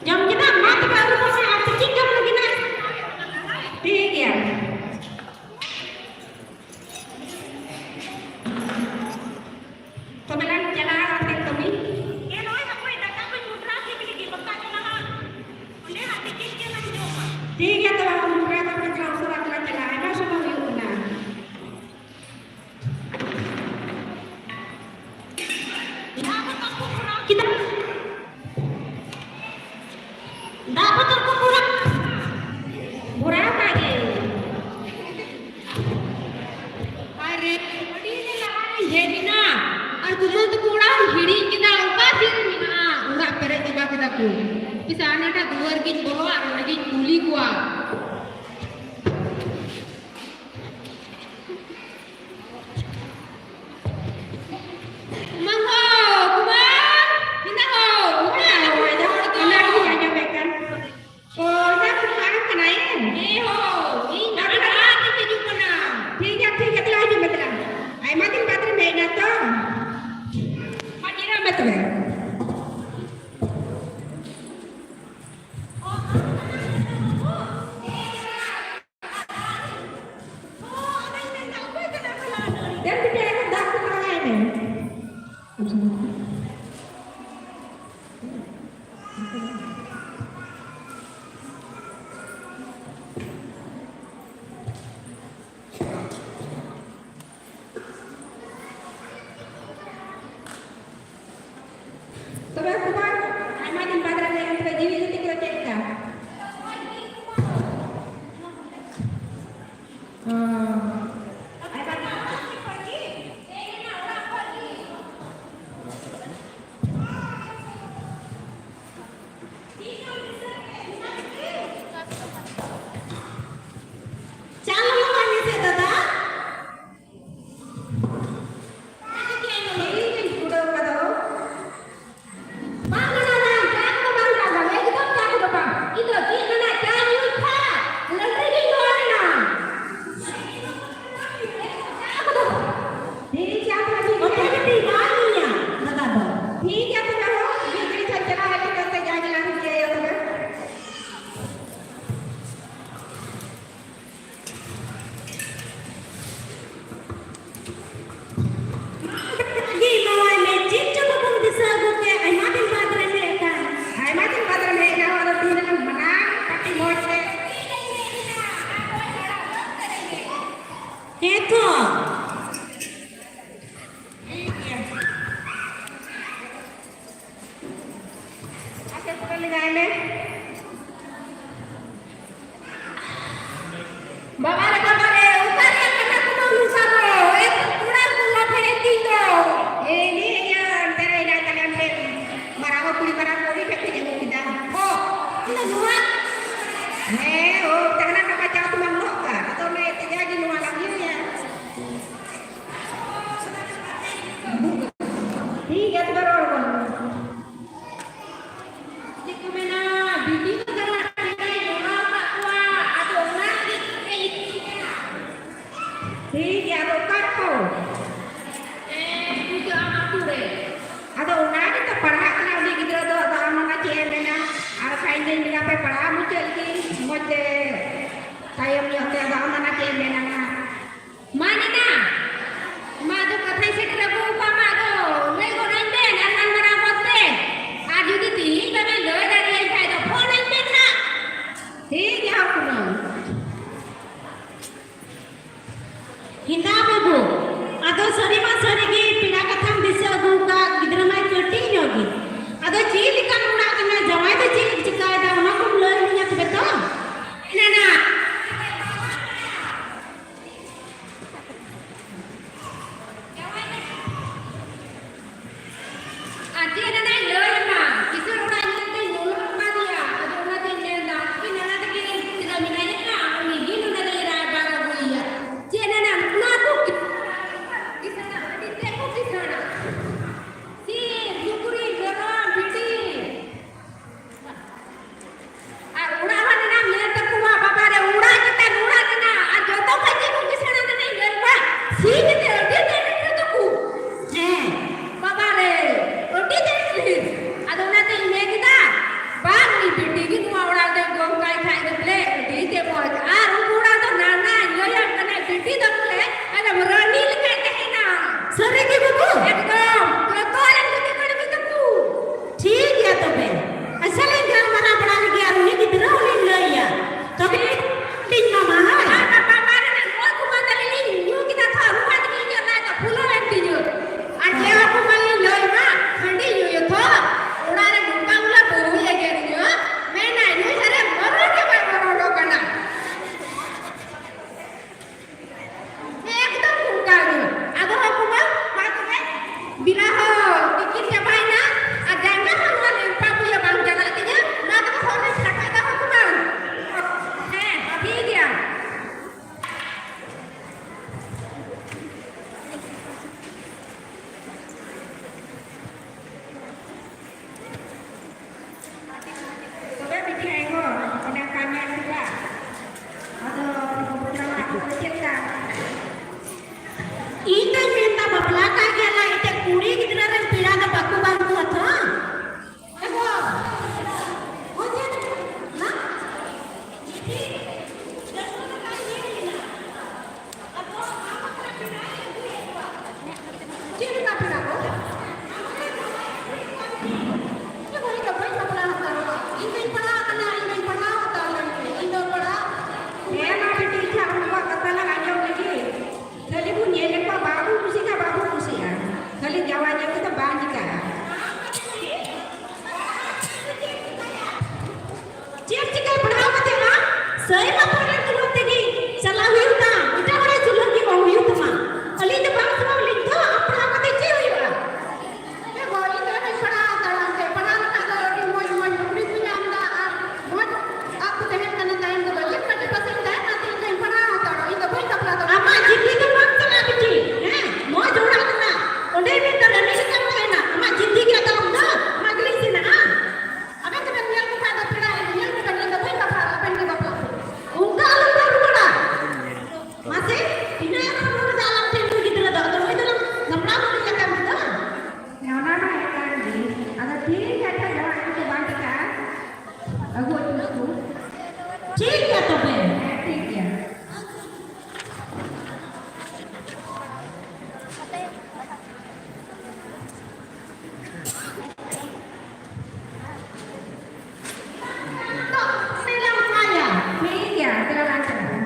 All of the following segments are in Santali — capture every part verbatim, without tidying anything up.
ᱡᱚᱢ ᱠᱮᱫᱟᱢ? ᱢᱟ ᱛᱚᱵᱮ ᱟᱹᱨᱩᱵᱚᱜ ᱢᱮ ᱟᱨ ᱛᱤᱠᱤᱱ ᱡᱚᱢ ᱞᱟᱹᱜᱤᱫ ᱱᱟᱜ᱾ ᱴᱷᱤᱠ ᱜᱮᱭᱟ᱾ ᱛᱚᱵᱮ ᱞᱟᱝ ᱪᱟᱞᱟᱜᱼᱟ ᱟᱨ ᱠᱟᱹᱢᱤ᱾ ᱮ, ᱱᱚᱜᱼᱚᱭ ᱦᱟᱯᱳᱭ ᱫᱟᱠᱟ ᱠᱚᱧ ᱢᱚᱴᱨᱟ ᱴᱷᱤᱠ ᱞᱮᱜᱮ, ᱵᱟᱯᱞᱟ ᱪᱟᱞᱟᱜᱼᱟ᱾ ᱚᱸᱰᱮ ᱦᱟᱸᱜ ᱴᱤᱠᱤᱴ ᱜᱮ ᱞᱟᱝ ᱡᱚᱢᱟ᱾ ᱴᱷᱤᱠ ᱜᱮᱭᱟ, ᱛᱚᱵᱮ ᱢᱚᱴᱨᱟ ᱫᱟᱠᱟ ᱡᱚᱢ ᱩᱥᱟᱹᱨᱟ ᱛᱮᱞᱟᱝ ᱪᱟᱞᱟᱜᱼᱟ, ᱟᱭᱢᱟ ᱥᱚᱢᱚᱭ ᱦᱩᱭᱩᱜ ᱠᱟᱱᱟ᱾ ᱫᱟᱜ ᱵᱚᱛᱚᱞ ᱠᱚ ᱵᱷᱚᱨᱟᱣ ᱠᱮᱫᱟ᱾ ᱫᱟᱜ ᱵᱚᱛᱚᱞ ᱠᱚ ᱵᱷᱚᱨᱟᱣ, ᱵᱷᱚᱨᱟᱣ ᱠᱟᱜ ᱜᱮ᱾ ᱟᱨᱮ, ᱟᱹᱰᱤ ᱞᱟᱦᱟ ᱨᱤᱧ ᱦᱮᱡ ᱮᱱᱟ᱾ ᱟᱨ ᱠᱩᱢᱟᱹᱝ ᱛᱟᱠᱚ ᱚᱲᱟᱜ ᱤᱧ ᱦᱤᱲᱤᱧ ᱠᱮᱫᱟ᱾ ᱚᱠᱟ ᱥᱮᱫ ᱨᱮ ᱢᱮᱱᱟᱜᱼᱟ? ᱚᱲᱟᱜ ᱯᱮᱨᱮᱡ ᱪᱟᱵᱟ ᱠᱮᱫᱟ ᱠᱚ᱾ ᱦᱟᱯᱮ ᱥᱮ, ᱦᱟᱱᱟᱴᱟᱜ ᱫᱩᱣᱟᱹᱨ ᱜᱤᱧ ᱵᱚᱞᱚᱜᱼᱟ ᱟᱨ ᱚᱸᱰᱮ ᱜᱤᱧ ᱠᱩᱞᱤ ᱠᱚᱣᱟ᱾ ᱠᱩᱢᱟᱹᱝ ᱦᱳ, ᱠᱩᱢᱟᱹᱝ, ᱦᱮᱸᱫᱟ ᱦᱳ, ᱚᱠᱟ ᱨᱮ ᱦᱳ, ᱦᱳᱭ, ᱦᱳᱭ, ᱦᱳᱭ, ᱦᱳᱭ, ᱦᱳᱭ, ᱦᱳᱭ᱾ ᱚ, ᱚᱱᱟ ᱠᱚ ᱵᱟᱝ ᱠᱟᱱᱟ, ᱮ? ᱦᱮᱸ ᱦᱳ, ᱤᱧ ᱟᱫᱚ ᱟᱲᱟᱜ ᱛᱮᱧ ᱦᱤᱡᱩᱜ ᱠᱟᱱᱟ᱾ ᱴᱷᱤᱠ ᱜᱮᱭᱟ, ᱴᱷᱤᱠ ᱜᱮᱭᱟ, ᱫᱮᱞᱟ ᱦᱤᱡᱩᱜ ᱢᱮ, ᱫᱮᱞᱟ᱾ ᱟᱭᱢᱟ ᱫᱤᱱ ᱵᱟᱫᱽ ᱨᱮᱢ ᱦᱮᱡ ᱮᱱᱟ ᱛᱚ᱾ ᱢᱟ ᱡᱤᱨᱟᱹᱜ ᱢᱮ ᱛᱚᱵᱮ᱾ ᱫᱮᱱ ᱵᱤᱴᱤ, ᱮᱠᱷᱚᱱ ᱫᱟᱜ ᱠᱚ ᱢᱟᱲᱟᱝ ᱟᱭ ᱢᱮ᱾ ᱛᱚᱵᱮ ᱠᱷᱚᱵᱚᱨ, ᱟᱭᱢᱟ ᱫᱤᱱ ᱵᱟᱫᱽ ᱨᱮ ᱦᱮᱡ ᱮᱱ ᱛᱚᱵᱮ ᱡᱤᱣᱤ ᱡᱟᱹᱛᱤ ᱠᱚᱫᱚ ᱪᱮᱫ ᱞᱮᱠᱟ? ᱚ᱾ ᱟᱭᱢᱟ ᱫᱤᱱ ᱪᱟ ᱞᱚᱞᱚ ᱠᱟᱜ ᱢᱮᱥᱮ ᱫᱟᱫᱟ᱾ ᱤᱧ ᱜᱩᱰᱟᱹᱣ ᱠᱟᱫᱟ ᱦᱳ᱾ ᱵᱟᱝ ᱟᱫᱚ ᱚᱱᱟ ᱜᱮᱛᱚ ᱯᱟᱲᱦᱟᱜ ᱠᱟᱱᱟ ᱩᱱᱤ ᱜᱤᱫᱽᱨᱟᱹ ᱫᱚ, ᱟᱫᱚ ᱟᱢ ᱚᱱᱟ ᱪᱮᱫ ᱮᱢ ᱢᱮᱱᱟ? ᱟᱨ ᱵᱟᱠᱷᱟᱡ ᱤᱧ ᱫᱚᱧ ᱢᱮᱱᱟ ᱯᱮ ᱯᱟᱲᱦᱟᱣ ᱢᱩᱪᱟᱹᱫ ᱜᱮ ᱢᱚᱡᱽ ᱛᱮ, ᱛᱟᱭᱚᱢ ᱧᱚᱜ ᱛᱮ, ᱟᱫᱚ ᱟᱢ ᱚᱱᱟ ᱪᱮᱫ ᱮᱢ ᱢᱮᱱᱟ ᱱᱟᱦᱟᱜ? ᱢᱟ ᱱᱮᱱᱟ, ᱢᱟ ᱟᱫᱚ ᱠᱟᱛᱷᱟᱧ ᱥᱮᱴᱮᱨ ᱟᱹᱜᱩ ᱟᱠᱟᱫ, ᱢᱟ ᱟᱫᱚ ᱞᱟᱹᱭ ᱜᱚᱫ ᱟᱹᱧ ᱵᱮᱱ ᱟᱨ ᱜᱟᱞᱢᱟᱨᱟᱣ ᱜᱚᱫ ᱯᱮ᱾ ᱟᱨ ᱡᱩᱫᱤ ᱛᱤᱦᱤᱧ ᱵᱟᱵᱮᱱ ᱞᱟᱹᱭ ᱫᱟᱲᱮᱭᱟᱹᱧ ᱠᱷᱟᱡ ᱫᱚ ᱯᱷᱳᱱ ᱟᱹᱧ ᱵᱮᱱ ᱦᱟᱸᱜ᱾ ᱴᱷᱤᱠ ᱜᱮᱭᱟ ᱦᱚᱯᱚᱱ᱾ ᱦᱮᱸᱫᱟ ᱵᱟᱹᱵᱩ, ᱟᱫᱚ ᱥᱟᱹᱨᱤ ᱢᱟ ᱥᱟᱹᱨᱤ ᱜᱮ ᱯᱮᱲᱟ ᱠᱟᱛᱷᱟᱢ ᱫᱤᱥᱟᱹ ᱟᱹᱜᱩ ᱟᱠᱟᱫ, ᱜᱤᱫᱽᱨᱟᱹ ᱢᱟᱭ ᱠᱟᱹᱴᱤᱡ ᱧᱚᱜ ᱜᱮ᱾ ᱟᱫᱚ ᱪᱮᱫ ᱞᱮᱠᱟᱱ ᱚᱲᱟᱜ ᱠᱟᱱᱟ, ᱡᱟᱶᱟᱭ ᱫᱚ ᱪᱮᱫ ᱮ ᱪᱤᱠᱟᱭᱮᱫᱟ, ᱚᱱᱟ ᱠᱚᱢ ᱞᱟᱹᱭ ᱟᱹᱞᱤᱧᱟ ᱛᱚᱵᱮ ᱛᱚ? ᱮᱱᱟᱱᱟ᱾ ᱟᱨ ᱪᱮᱫ ᱮᱱᱟᱱᱟᱧ ᱞᱟᱹᱭ ᱟᱢᱟ, ᱠᱤᱥᱟᱹᱬ ᱚᱲᱟᱜ ᱧᱮᱞ ᱛᱮᱧ ᱞᱚᱞᱚ ᱟᱠᱟᱫᱮᱭᱟ᱾ ᱟᱫᱚ ᱚᱱᱟᱛᱮᱧ ᱢᱮᱱᱫᱟ, ᱟᱯᱮ ᱱᱟᱱᱟ ᱛᱟᱹᱠᱤᱱ ᱨᱮᱱ ᱜᱤᱫᱽᱨᱟᱹ ᱢᱮᱱᱟᱭᱟ, ᱩᱱᱤ ᱜᱮ ᱱᱚᱰᱮ ᱞᱮ ᱨᱟᱭᱵᱟᱨ ᱟᱹᱜᱩᱭᱮᱭᱟ᱾ ᱪᱮᱫ ᱮᱱᱟᱱᱟ, ᱚᱱᱟ ᱠᱚ ᱠᱤᱥᱟᱹᱬᱟ, ᱟᱹᱰᱤ ᱛᱮᱫ ᱠᱚ ᱠᱤᱥᱟᱹᱬᱟ᱾ ᱥᱤᱢ, ᱥᱩᱠᱨᱤ, ᱢᱮᱨᱚᱢ, ᱵᱷᱤᱰᱤ᱾ ᱟᱨ ᱚᱲᱟᱜ ᱦᱚᱸ ᱢᱮᱱᱟᱜ ᱧᱮᱞ ᱛᱟᱠᱚᱣᱟ, ᱵᱟᱵᱟ ᱨᱮ, ᱚᱲᱟᱜ ᱪᱮᱛᱟᱱ ᱚᱲᱟᱜ ᱢᱮᱱᱟᱜ, ᱟᱨ ᱡᱚᱛᱚ ᱠᱷᱚᱡ ᱪᱮᱫ ᱠᱚ ᱠᱤᱥᱟᱹᱬᱟ ᱢᱮᱱᱟᱜ ᱧᱮᱞ ᱠᱚᱣᱟ, ᱥᱤᱢ ᱛᱮ ᱟᱹᱰᱤ ᱰᱷᱮᱨ ᱰᱷᱮᱨ ᱛᱟᱠᱚ᱾ ᱦᱮᱸ, ᱵᱟᱵᱟ ᱨᱮ, ᱟᱹᱰᱤ ᱰᱷᱮᱨ ᱰᱷᱮᱨ᱾ ᱟᱫᱚ ᱚᱱᱟᱛᱮᱧ ᱢᱮᱱ ᱠᱮᱫᱟ, ᱵᱟᱝ, ᱩᱱᱤ ᱵᱤᱴᱤ ᱜᱮ ᱱᱚᱣᱟ ᱚᱲᱟᱜ ᱫᱚᱭ ᱜᱚᱝ ᱠᱟᱭ ᱠᱷᱟᱡ ᱫᱚ ᱵᱚᱞᱮ ᱟᱹᱰᱤ ᱜᱮ ᱢᱚᱡᱽ᱾ ᱟᱨ ᱩᱱᱠᱩ ᱚᱲᱟᱜ ᱫᱚ ᱱᱟᱱᱟ ᱧᱮᱞ ᱠᱟᱱᱟ, ᱵᱤᱴᱤ ᱫᱚ ᱵᱚᱞᱮ ᱮᱠᱫᱚᱢ ᱨᱟᱹᱱᱤ ᱞᱮᱠᱟᱭ ᱛᱟᱦᱮᱱᱟ᱾ ᱥᱟᱹᱨᱤ ᱜᱮ ᱵᱟᱹᱵᱩ? ᱮᱠᱫᱚᱢ, ᱡᱚᱛᱚ ᱨᱮᱱ ᱜᱟᱛᱮ ᱠᱚᱲᱟ ᱜᱤᱫᱽᱨᱟᱹ ᱠᱚ᱾ ᱴᱷᱤᱠ ᱜᱮᱭᱟ ᱛᱚᱵᱮ, ᱟᱪᱪᱷᱟ ᱞᱤᱧ ᱜᱟᱞᱢᱟᱨᱟᱣ ᱵᱟᱲᱟ ᱞᱮᱜᱮ ᱟᱨ ᱩᱱᱤ ᱜᱤᱫᱽᱨᱟᱹ ᱦᱚᱸᱞᱤᱧ ᱞᱟᱹᱭᱟ᱾ ᱛᱚᱵᱮ ᱤᱧ ᱢᱟᱢᱟ ᱦᱟᱭ᱾ ᱟᱨ ᱵᱟᱵᱟ ᱨᱮᱱ ᱚᱠᱚᱭ ᱠᱚ ᱢᱟ ᱛᱟᱞᱮ ᱞᱤᱧ ᱧᱩ ᱠᱮᱫᱟ ᱛᱚ, ᱱᱚᱣᱟ ᱛᱮᱜᱮ ᱤᱧᱟᱹᱜ ᱞᱟᱡ ᱫᱚ ᱯᱷᱩᱞᱟᱹᱣ ᱮᱱ ᱛᱤᱧᱟᱹ᱾ ᱟᱨ ᱪᱮᱫ ᱦᱚᱸ ᱠᱚ ᱵᱟᱹᱞᱤᱧ ᱞᱟᱹᱭ ᱢᱟ, ᱦᱟᱺᱰᱤ ᱧᱩᱭᱟ ᱛᱚ, ᱚᱲᱟᱜ ᱨᱮ ᱱᱚᱝᱠᱟ ᱵᱚᱞᱮ ᱵᱟᱹᱦᱩᱭ ᱮᱜᱮᱨᱤᱧᱟᱹ, ᱢᱮᱱᱟᱭ ᱱᱩᱭ ᱦᱟᱨᱮ ᱢᱚᱨᱚ ᱜᱮ ᱵᱟᱭ ᱢᱚᱨᱚ ᱠᱟᱱᱟ᱾ ᱮᱠᱫᱚᱢ ᱚᱱᱠᱟ ᱜᱮ᱾ ᱟᱫᱚ ᱦᱚᱸ ᱠᱩᱢᱟᱹᱝ, ᱢᱟ ᱛᱚᱵᱮ, ᱵᱮᱞᱟ ᱦᱚᱸ ᱛᱤᱠᱤᱱ ᱪᱟᱵᱟᱭᱮᱱᱟ, ᱟᱨ ᱡᱟᱸᱜᱟ ᱦᱚᱸ ᱱᱚᱣᱟ ᱞᱮᱢᱯᱟ ᱵᱩᱭᱟᱹ ᱵᱟᱝ ᱪᱟᱞᱟᱜ ᱛᱤᱧᱟᱹ᱾ ᱢᱟ ᱛᱚᱵᱮ, ᱦᱚᱨ ᱨᱮ ᱪᱷᱟᱴᱠᱟ ᱫᱚ ᱦᱚᱸ ᱠᱩᱢᱟᱹᱝ᱾ ᱦᱮᱸ, ᱴᱷᱤᱠ ᱜᱮᱭᱟ᱾ ᱛᱚᱵᱮ ᱵᱤᱴᱤ ᱟᱭᱳ, ᱚᱱᱟ ᱠᱟᱹᱢᱤ ᱟᱹᱜᱩ ᱠᱟᱜ᱾ ᱟᱫᱚ ᱵᱟᱯᱞᱟ ᱚᱲᱟᱜ ᱠᱚᱫᱚ ᱪᱮᱫ ᱞᱮᱠᱟ? ᱤᱧ ᱫᱚᱧ ᱢᱮᱱᱫᱟ ᱵᱟᱯᱞᱟ ᱠᱟᱜ ᱜᱮᱭᱟᱞᱮ, ᱮᱱᱛᱮ ᱠᱩᱲᱤ ᱜᱤᱫᱽᱨᱟᱹ ᱵᱟᱝ ᱪᱤᱠᱟᱹᱜᱼᱟ᱾ ᱪᱮᱫ ᱪᱤᱠᱟᱹ ᱯᱟᱲᱦᱟᱣ ᱠᱟᱛᱮ ᱢᱟ ᱥᱟᱹᱭ ᱢᱟ ᱯᱚᱨᱮ ᱫᱩᱲᱩᱵ ᱛᱮᱜᱮ ᱪᱟᱞᱟᱜ ᱦᱩᱭᱩᱜ ᱛᱟᱢ, ᱮᱴᱟᱜ ᱦᱚᱲᱟᱜ ᱪᱩᱞᱦᱟᱹ ᱜᱮ ᱚᱝ ᱦᱩᱭᱩᱜ ᱛᱟᱢᱟ᱾ ᱟᱹᱞᱤᱧ ᱫᱚ ᱵᱟᱝ ᱥᱚᱢᱵᱷᱚᱵ, ᱟᱹᱞᱤᱧ ᱫᱚ ᱟᱢ ᱯᱟᱲᱦᱟᱣ ᱠᱟᱛᱮ ᱪᱮᱫ ᱦᱩᱭᱩᱜᱼᱟ? ᱮ ᱜᱚ, ᱤᱧ ᱫᱚ ᱟᱹᱰᱤᱧ ᱯᱟᱲᱦᱟᱣ ᱦᱟᱛᱟᱲᱟ, ᱮᱱᱛᱮ ᱯᱟᱲᱦᱟᱣ ᱞᱮᱠᱷᱟᱱ ᱫᱚ ᱟᱹᱰᱤ ᱢᱚᱡᱽ ᱢᱚᱡᱽ ᱱᱚᱠᱨᱤ ᱠᱚ ᱧᱟᱢ ᱮᱫᱟ ᱟᱨ ᱢᱚᱡᱽ ᱟᱜ ᱠᱚ ᱛᱟᱦᱮᱱ ᱠᱟᱱᱟ ᱛᱟᱭᱚᱢ ᱛᱮᱫᱚ᱾ ᱪᱮᱫ ᱠᱟᱹᱴᱤᱡ ᱯᱟᱥᱮᱧ ᱛᱟᱦᱮᱱᱟ, ᱛᱮ ᱤᱧ ᱫᱚᱧ ᱯᱟᱲᱦᱟᱣ ᱦᱟᱛᱟᱲᱚᱜ, ᱤᱧ ᱫᱚ ᱵᱟᱹᱧ ᱵᱟᱯᱞᱟ ᱫᱟᱲᱮᱭᱟᱜᱼᱟ᱾ ᱟᱢᱟᱜ ᱡᱤᱱᱫᱮᱜᱤ ᱫᱚ ᱵᱟᱝ ᱪᱟᱞᱟᱜᱼᱟ ᱵᱤᱴᱤ, ᱦᱮᱸ? ᱢᱚᱡᱽ ᱚᱲᱟᱜ ᱠᱟᱱᱟ, ᱚᱸᱰᱮ ᱢᱤᱫ ᱫᱚ ᱨᱟᱹᱱᱤ ᱞᱮᱠᱟᱢ ᱛᱟᱦᱮᱱᱟ, ᱟᱢᱟᱜ ᱡᱤᱱᱫᱮᱜᱤ ᱟᱫᱚ ᱟᱢ ᱫᱚ ᱟᱢᱟᱜ ᱜᱮᱞᱤᱧ ᱥᱮᱱᱟ, ᱦᱟᱸ? ᱟᱵᱮᱱ ᱫᱚᱵᱮᱱ ᱧᱮᱞ ᱠᱚ ᱠᱷᱟᱡ ᱫᱚ ᱯᱮᱲᱟ ᱧᱮᱞ ᱠᱚᱵᱮᱱ, ᱤᱧ ᱫᱚ ᱵᱟᱹᱧ ᱵᱟᱯᱞᱟᱜᱼᱟ, ᱟᱵᱮᱱ ᱜᱮ ᱵᱟᱯᱞᱟ ᱠᱚ᱾ ᱚᱱᱠᱟ ᱟᱞᱚᱢ ᱨᱚᱲ ᱨᱩᱣᱟᱹᱲᱟ᱾ ᱢᱟᱥᱮ, ᱛᱤᱱᱟᱹᱜ ᱮᱢ ᱨᱚᱲ ᱮᱫᱟ ᱟᱞᱟᱝ ᱴᱷᱮᱱ ᱱᱩᱭ ᱜᱤᱫᱽᱨᱟᱹ ᱫᱚ? ᱟᱫᱚ ᱱᱩᱭ ᱫᱚ ᱱᱟᱢᱲᱟ ᱵᱩᱲᱦᱤ ᱞᱮᱠᱟ ᱢᱮᱱᱟᱜᱼᱟ᱾ ᱚᱱᱟ ᱢᱟ ᱦᱮᱸ ᱠᱟᱱ ᱜᱮ᱾ ᱟᱫᱚ ᱴᱷᱤᱠ ᱜᱮᱭᱟ, ᱟᱪᱪᱷᱟ, ᱡᱟᱦᱟᱸ ᱠᱚ ᱵᱟᱝ ᱴᱷᱤᱠᱟ, ᱟᱹᱜᱩ ᱦᱚᱴᱚ ᱠᱟᱠᱚ᱾ ᱴᱷᱤᱠ ᱜᱮᱭᱟ ᱛᱚᱵᱮ᱾ ᱦᱮᱸ, ᱴᱷᱤᱠ ᱜᱮᱭᱟ᱾ ᱴᱷᱤᱠ ᱜᱮᱭᱟ, ᱪᱟᱞᱟᱜ ᱠᱟᱱᱟ᱾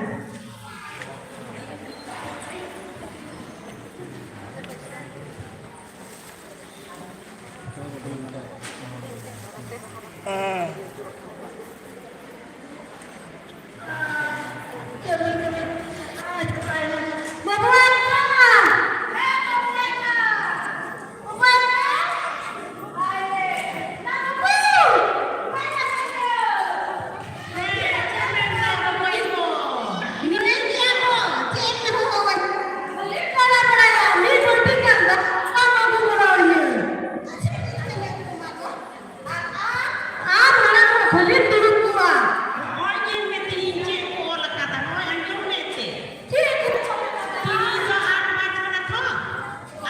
ᱟᱨ ᱢᱟᱲᱟᱝ ᱠᱷᱚᱱ ᱠᱷᱟᱹᱞᱤᱢ ᱫᱩᱲᱩᱵ ᱠᱚᱜᱼᱟ᱾ ᱱᱚᱜᱼᱚᱭ ᱧᱮᱞ ᱢᱮ, ᱛᱮᱦᱮᱧ ᱪᱮᱫ ᱠᱚ ᱚᱞ ᱟᱠᱟᱫᱟ, ᱱᱚᱜᱼᱚᱭ ᱟᱸᱡᱚᱢ ᱢᱮ ᱮᱱᱛᱮ᱾ ᱪᱮᱫ ᱠᱚ ᱚᱞ ᱟᱠᱟᱫᱟ? ᱛᱮᱦᱮᱧ ᱫᱚ ᱟᱴ ᱢᱟᱨᱪ ᱠᱟᱱᱟ ᱛᱚ,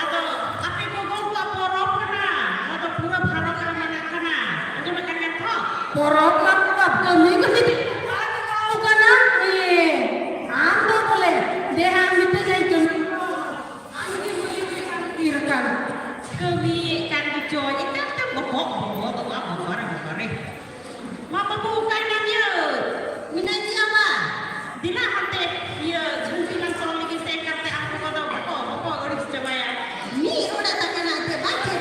ᱟᱫᱚ ᱟᱯᱮ ᱜᱚᱜᱚ ᱠᱚᱣᱟᱜ ᱯᱚᱨᱚᱵᱽ ᱠᱟᱱᱟ, ᱱᱚᱣᱟ ᱫᱚ ᱯᱩᱨᱟᱹ ᱵᱷᱟᱨᱚᱛ ᱨᱮ ᱢᱟᱱᱟᱜ ᱠᱟᱱᱟ᱾ ᱟᱸᱡᱚᱢ ᱟᱠᱟᱫ ᱜᱮᱭᱟ ᱛᱚ? ᱯᱚᱨᱚᱵᱽ ᱢᱟ ᱯᱚᱨᱚᱵᱽ, ᱠᱟᱹᱢᱤ ᱠᱟᱹᱢᱤ ᱛᱮ ᱪᱟᱵᱟᱣ ᱠᱟᱱᱟ᱾ ᱮ, ᱟᱢ ᱫᱚ ᱵᱚᱞᱮ ᱫᱮᱦᱟᱢ ᱢᱤᱛᱟᱹᱧᱟ ᱠᱟᱹᱢᱤ᱾ ᱠᱟᱹᱢᱤᱭᱮᱫ ᱠᱟᱱ ᱜᱮᱪᱚ, ᱮᱠᱟᱞ ᱛᱮ ᱵᱚᱦᱚᱜ ᱵᱚᱦᱚᱜᱚᱜᱼᱟ, ᱵᱟᱵᱟ ᱨᱮ, ᱵᱟᱵᱟ ᱨᱮ᱾ ᱢᱟ ᱵᱟᱹᱵᱩ, ᱚᱠᱟᱭ ᱱᱟᱢ ᱭᱟ? ᱢᱮᱱᱟᱹᱧ ᱜᱮᱭᱟ ᱵᱟ᱾ ᱫᱮᱞᱟ ᱦᱟᱱᱛᱮ, ᱤᱭᱟᱹ, ᱡᱷᱟᱹᱱᱴᱤ ᱞᱟᱝ ᱛᱚᱞ ᱞᱮᱜᱮ ᱥᱮ, ᱮᱠᱟᱞ ᱛᱮ ᱟᱢ ᱵᱟᱵᱟ ᱫᱚ ᱵᱚᱦᱚᱜ ᱵᱚᱦᱚᱜ ᱟᱹᱲᱤᱥ ᱪᱟᱵᱟᱭᱟ᱾ ᱢᱤᱫ ᱚᱲᱟᱜ ᱛᱟᱠᱟᱱᱟ ᱮᱱᱛᱮ, ᱵᱟᱝ ᱪᱮᱫ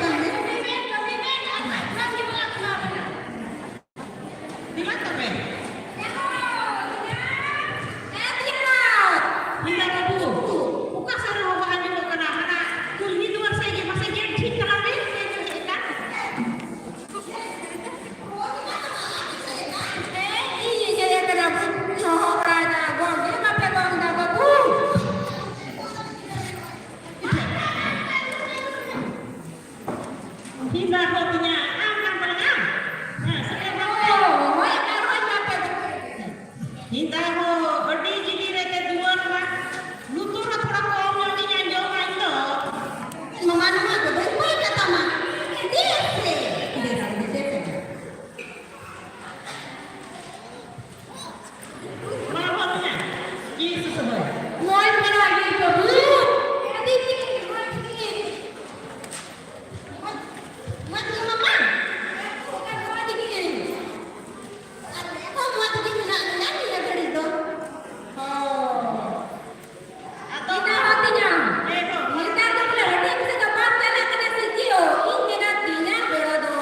ᱤᱧ ᱫᱟ ᱦᱚᱸ ᱛᱤᱧᱟ, ᱟᱢ ᱠᱟᱱ ᱛᱟᱞᱟᱝᱟ? ᱦᱮᱸ, ᱥᱮᱴᱮᱨ ᱵᱟᱲᱟ ᱦᱳᱭ, ᱦᱳᱭ, ᱟᱨ ᱦᱳᱭ, ᱢᱟ ᱯᱮ ᱫᱩᱲᱩᱵ᱾ ᱤᱧ ᱫᱟ ᱦᱚᱸ ᱟᱹᱰᱤ ᱡᱤᱞᱤᱧ ᱨᱮ ᱫᱩᱣᱟᱹᱨ ᱢᱟ, ᱞᱩᱛᱩᱨ ᱦᱚᱸ ᱛᱷᱚᱲᱟ ᱠᱚᱢ ᱧᱚᱜ ᱤᱧ ᱟᱸᱡᱚᱢᱟ ᱤᱧ ᱫᱚ᱾ ᱱᱚᱣᱟ, ᱱᱚᱣᱟ ᱠᱚᱫᱚ ᱚᱠᱚᱭ ᱠᱟᱛᱟᱢᱟ? ᱫᱮᱥ ᱨᱮ, ᱫᱮᱥ ᱨᱮ, ᱫᱮᱥ ᱨᱮ᱾ ᱢᱟ ᱦᱚᱸ ᱛᱤᱧᱟ, ᱪᱮᱫ ᱥᱚᱢᱚᱭ? ᱢᱚᱡᱽ ᱵᱟᱲᱟ ᱜᱮ ᱵᱟᱹᱵᱩ᱾ ᱟᱹᱰᱤ ᱢᱚᱡᱽ ᱜᱮ᱾ ᱢᱚᱡᱽ ᱜᱮ ᱢᱟᱢᱟ? ᱢᱚᱡᱽ ᱜᱮ᱾ ᱟᱞᱮ ᱦᱚᱸ ᱢᱚᱡᱽ ᱜᱮ ᱢᱮᱱᱟᱜ ᱞᱮᱭᱟ ᱱᱤᱭᱟᱹ ᱜᱷᱟᱹᱲᱤᱡ ᱫᱚ᱾ ᱦᱚᱸ᱾ ᱟᱫᱚ ᱤᱧ ᱫᱚ ᱦᱚᱸ ᱛᱤᱧᱟ᱾ ᱦᱮᱸ ᱦᱚᱸ᱾ ᱱᱮᱛᱟᱨ ᱫᱚ ᱵᱚᱞᱮ ᱦᱟᱹᱴᱤᱧ ᱥᱮᱫ ᱫᱚ ᱵᱟᱢ ᱪᱟᱞᱟᱜ ᱠᱟᱱᱟ ᱥᱮ ᱪᱮᱫ ᱦᱚᱸ? ᱤᱧ ᱢᱮᱱᱟ ᱛᱤᱧᱟ ᱵᱮᱲᱟ ᱫᱚ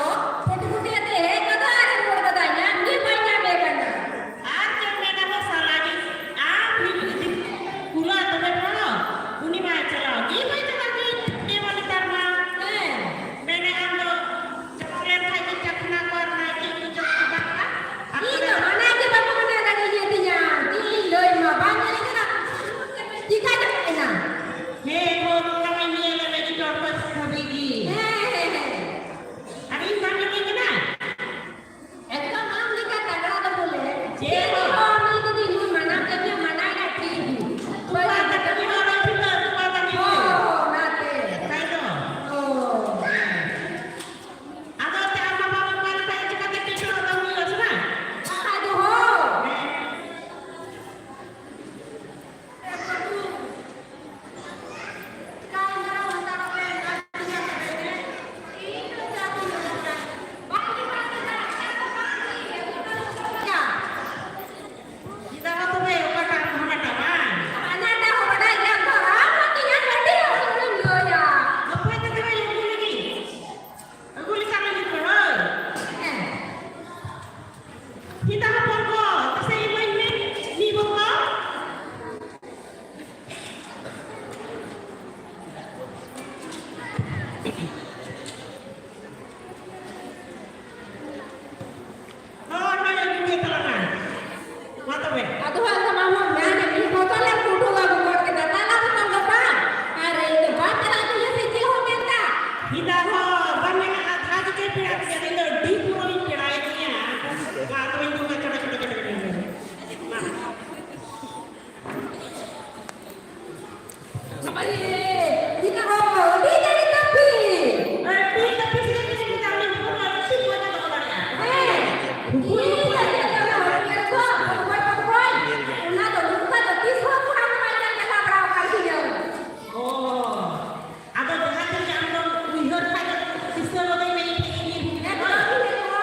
ᱯᱷᱩᱴᱜᱩᱴᱤ ᱟᱛᱮ ᱦᱮᱡ ᱠᱟᱛᱮ ᱟᱨᱮ ᱨᱩᱣᱟᱹᱲ ᱠᱟᱫᱟ, ᱧᱟᱢ ᱜᱮ ᱵᱟᱭ ᱧᱟᱢᱮ ᱠᱟᱱᱟ᱾ ᱟᱨ ᱪᱮᱫ ᱢᱮᱱᱟ ᱦᱚᱸ ᱥᱟᱞᱟ ᱜᱮ, ᱟᱢ ᱦᱩᱭᱩᱜ ᱤᱫᱤ ᱠᱩᱞᱟ ᱛᱚᱵᱮ ᱠᱚ, ᱩᱱᱤ ᱢᱟ ᱪᱟᱞᱟᱣ ᱜᱮ ᱵᱟᱭ ᱪᱟᱞᱟᱜ ᱜᱮ, ᱪᱮᱫ ᱢᱟ ᱱᱮᱛᱟᱨ ᱢᱟ᱾ ᱦᱮᱸ᱾ ᱢᱮᱱᱮ ᱟᱢ ᱫᱚ ᱪᱟᱞᱟᱣ ᱞᱮᱱ ᱠᱷᱟᱡ ᱜᱮ ᱪᱟᱠᱷᱱᱟ ᱠᱚ ᱟᱨ ᱱᱟᱭᱠᱮ ᱠᱚ ᱪᱚ ᱠᱚ ᱵᱟᱝ ᱤᱧ ᱫᱚ ᱢᱟᱱᱟ ᱜᱮ ᱵᱟᱠᱚ ᱢᱟᱱᱟ ᱫᱟᱲᱮᱭᱟᱹᱧᱟ ᱛᱤᱧᱟ᱾ ᱪᱮᱫ ᱤᱧ ᱞᱟᱹᱭ ᱢᱟ, ᱵᱟᱝ ᱧᱮᱞ ᱠᱟᱱᱟ᱾ ᱪᱤᱠᱟ ᱪᱟᱞᱟᱜ ᱠᱟᱱᱟ? ᱦᱮᱸ, ᱦᱚᱸ, ᱱᱚᱝᱠᱟ ᱢᱟ ᱧᱮᱞ ᱟᱞᱮ ᱜᱮ ᱪᱚᱲ ᱠᱷᱚᱡ ᱫᱷᱟᱹᱵᱤᱡ ᱜᱮ᱾ ᱦᱮᱸ, ᱦᱮᱸ, ᱦᱮᱸ᱾ ᱟᱨ ᱤᱧ ᱵᱟᱝ ᱧᱮᱞᱤᱧ ᱠᱟᱱᱟ? ᱮᱠᱫᱚᱢ ᱟᱢ ᱞᱮᱠᱟ ᱛᱟᱜᱲᱟ ᱫᱚ ᱵᱚᱞᱮ᱾ ᱪᱮᱫ ᱪᱮᱫ ᱦᱚᱸ? ᱦᱚᱸ ᱩᱱᱤ ᱡᱩᱫᱤ ᱤᱧ ᱢᱟᱱᱟ ᱠᱮᱫ ᱢᱮᱭᱟ, ᱢᱟᱱᱟ ᱜᱮ ᱴᱷᱤᱠ ᱜᱮ᱾ ᱛᱩᱯᱟ ᱛᱟᱠᱤ ᱦᱚᱸ ᱵᱟᱝ ᱴᱷᱤᱠᱟ, ᱛᱩᱯᱟ ᱛᱟᱠᱤ ᱦᱚᱸ᱾ ᱦᱚᱸ, ᱚᱱᱟᱛᱮ᱾ ᱠᱷᱟᱡ ᱫᱚ᱾ ᱚ᱾ ᱟᱫᱚ ᱛᱮ ᱟᱢ ᱵᱟᱵᱟ ᱵᱟᱵᱟ ᱞᱮᱠᱟ ᱪᱤᱠᱟᱹᱛᱮ ᱴᱤᱪᱟᱨ ᱫᱚ ᱦᱩᱭᱩᱜᱼᱟ ᱥᱮ ᱵᱟᱝ? ᱵᱟᱠᱷᱟᱡ ᱫᱚ ᱦᱳᱭ᱾ ᱪᱮᱫᱟᱜ ᱛᱚᱵᱮ ᱚᱠᱟᱴᱟᱜ ᱦᱟᱱᱟᱴᱟᱜ ᱵᱟᱝ? ᱦᱟᱱᱟᱴᱟᱜ ᱦᱚᱸ ᱵᱟᱰᱟᱭ ᱜᱮᱭᱟᱢ ᱛᱚ, ᱟᱢ ᱦᱚᱸ ᱛᱤᱧᱟᱹ ᱜᱟᱹᱰᱤ ᱦᱚᱸ ᱤᱧ ᱞᱟᱹᱭᱟ᱾ ᱚᱠᱚᱭ ᱛᱮ ᱛᱚᱵᱮ ᱟᱹᱜᱩ ᱞᱟᱹᱜᱤᱫ? ᱟᱹᱜᱩ ᱞᱮᱠᱷᱟᱱ ᱞᱟᱹᱜᱤᱫ ᱯᱮ, ᱦᱳᱭ᱾ ᱦᱮᱸ᱾ ᱪᱮᱫᱟᱜ ᱦᱚᱯᱚᱱ ᱠᱚ, ᱛᱟᱥᱮ ᱤᱢᱟᱹᱧ ᱢᱮ, ᱢᱤᱫ ᱵᱚᱠᱚ᱾ ᱦᱳᱭ, ᱦᱳᱭ, ᱟᱹᱜᱩ ᱦᱩᱭᱩᱜ ᱛᱟᱞᱟᱝᱟ᱾ ᱢᱟ ᱛᱚᱵᱮ᱾ ᱟᱫᱚ ᱦᱟᱸᱜ ᱫᱚ ᱢᱟᱢᱟ ᱢᱮᱱᱟ, ᱢᱤᱫ ᱵᱚᱛᱚᱞ ᱮᱢ ᱠᱩᱰᱩ ᱟᱹᱜᱩ ᱜᱚᱫ ᱠᱮᱫᱟ, ᱛᱟᱞᱟ ᱵᱚᱛᱚᱞ ᱫᱚ ᱵᱟᱝ᱾ ᱟᱨ ᱤᱧ ᱫᱚ ᱵᱟᱢ ᱪᱟᱞᱟᱜ ᱛᱤᱧᱟᱹ ᱥᱮ ᱪᱮᱫ ᱦᱚᱸ ᱢᱮᱱᱫᱟ? ᱪᱮᱫᱟᱜ ᱦᱚᱸ ᱵᱟᱢ ᱢᱮᱱᱟ? ᱟᱯᱮ ᱯᱮᱲᱟ ᱠᱚ ᱡᱟᱹᱱᱤᱡ ᱫᱚ ᱟᱹᱰᱤ ᱯᱩᱨᱟᱹ ᱵᱤᱱ ᱯᱮᱲᱟᱭᱮᱫ ᱞᱤᱧᱟ᱾ ᱢᱟ, ᱟᱫᱚ ᱤᱧ ᱫᱚ ᱪᱚᱴᱮ, ᱪᱚᱴᱮ, ᱪᱚᱴᱮ, ᱪᱚᱴᱮ᱾ ᱢᱟ᱾ ᱟᱨᱮ, ᱛᱤᱱᱟᱹᱜ ᱦᱚᱲ, ᱟᱹᱰᱤ ᱡᱟᱹᱱᱤᱡ ᱛᱟᱹᱯᱤ᱾ ᱟᱹᱰᱤ ᱛᱟᱹᱯᱤ ᱥᱮ ᱪᱮᱫ ᱞᱮᱠᱟ ᱩᱱᱤ ᱦᱚᱯᱚᱱ ᱦᱚᱸ ᱟᱹᱰᱤ ᱢᱚᱡᱽ ᱮ ᱫᱚᱦᱚ ᱫᱟᱲᱮᱭᱟᱜᱼᱟ᱾ ᱦᱮᱸ, ᱩᱱᱠᱩ ᱤᱧ ᱦᱚᱯᱚᱱ ᱞᱟᱹᱜᱤᱫ ᱫᱚ ᱦᱚᱲ ᱠᱚ, ᱚᱠᱚᱭ ᱠᱚ, ᱚᱠᱚᱭ? ᱚᱱᱟ ᱫᱚ ᱱᱚᱝᱠᱟ ᱫᱚ ᱛᱤᱥ ᱦᱚᱸ ᱠᱚᱲᱟ ᱠᱚ ᱵᱟᱭ ᱧᱮᱞ ᱧᱟᱢ ᱵᱟᱲᱟ ᱟᱠᱟᱫ ᱛᱤᱧᱟᱹ᱾ ᱚ, ᱟᱫᱚ ᱡᱟᱦᱟᱸ ᱛᱤᱱ ᱜᱮ ᱟᱢ ᱫᱚᱢ ᱩᱭᱦᱟᱹᱨ ᱠᱷᱟᱡ ᱫᱚ ᱫᱤᱥᱟᱹ ᱜᱚᱫᱟᱹᱧ ᱢᱮ, ᱤᱧ ᱴᱷᱮᱱ ᱜᱮ ᱦᱤᱡᱩᱜ ᱢᱮ᱾ ᱦᱮᱸ, ᱵᱟᱝ ᱦᱤᱡᱩᱜᱼᱟ᱾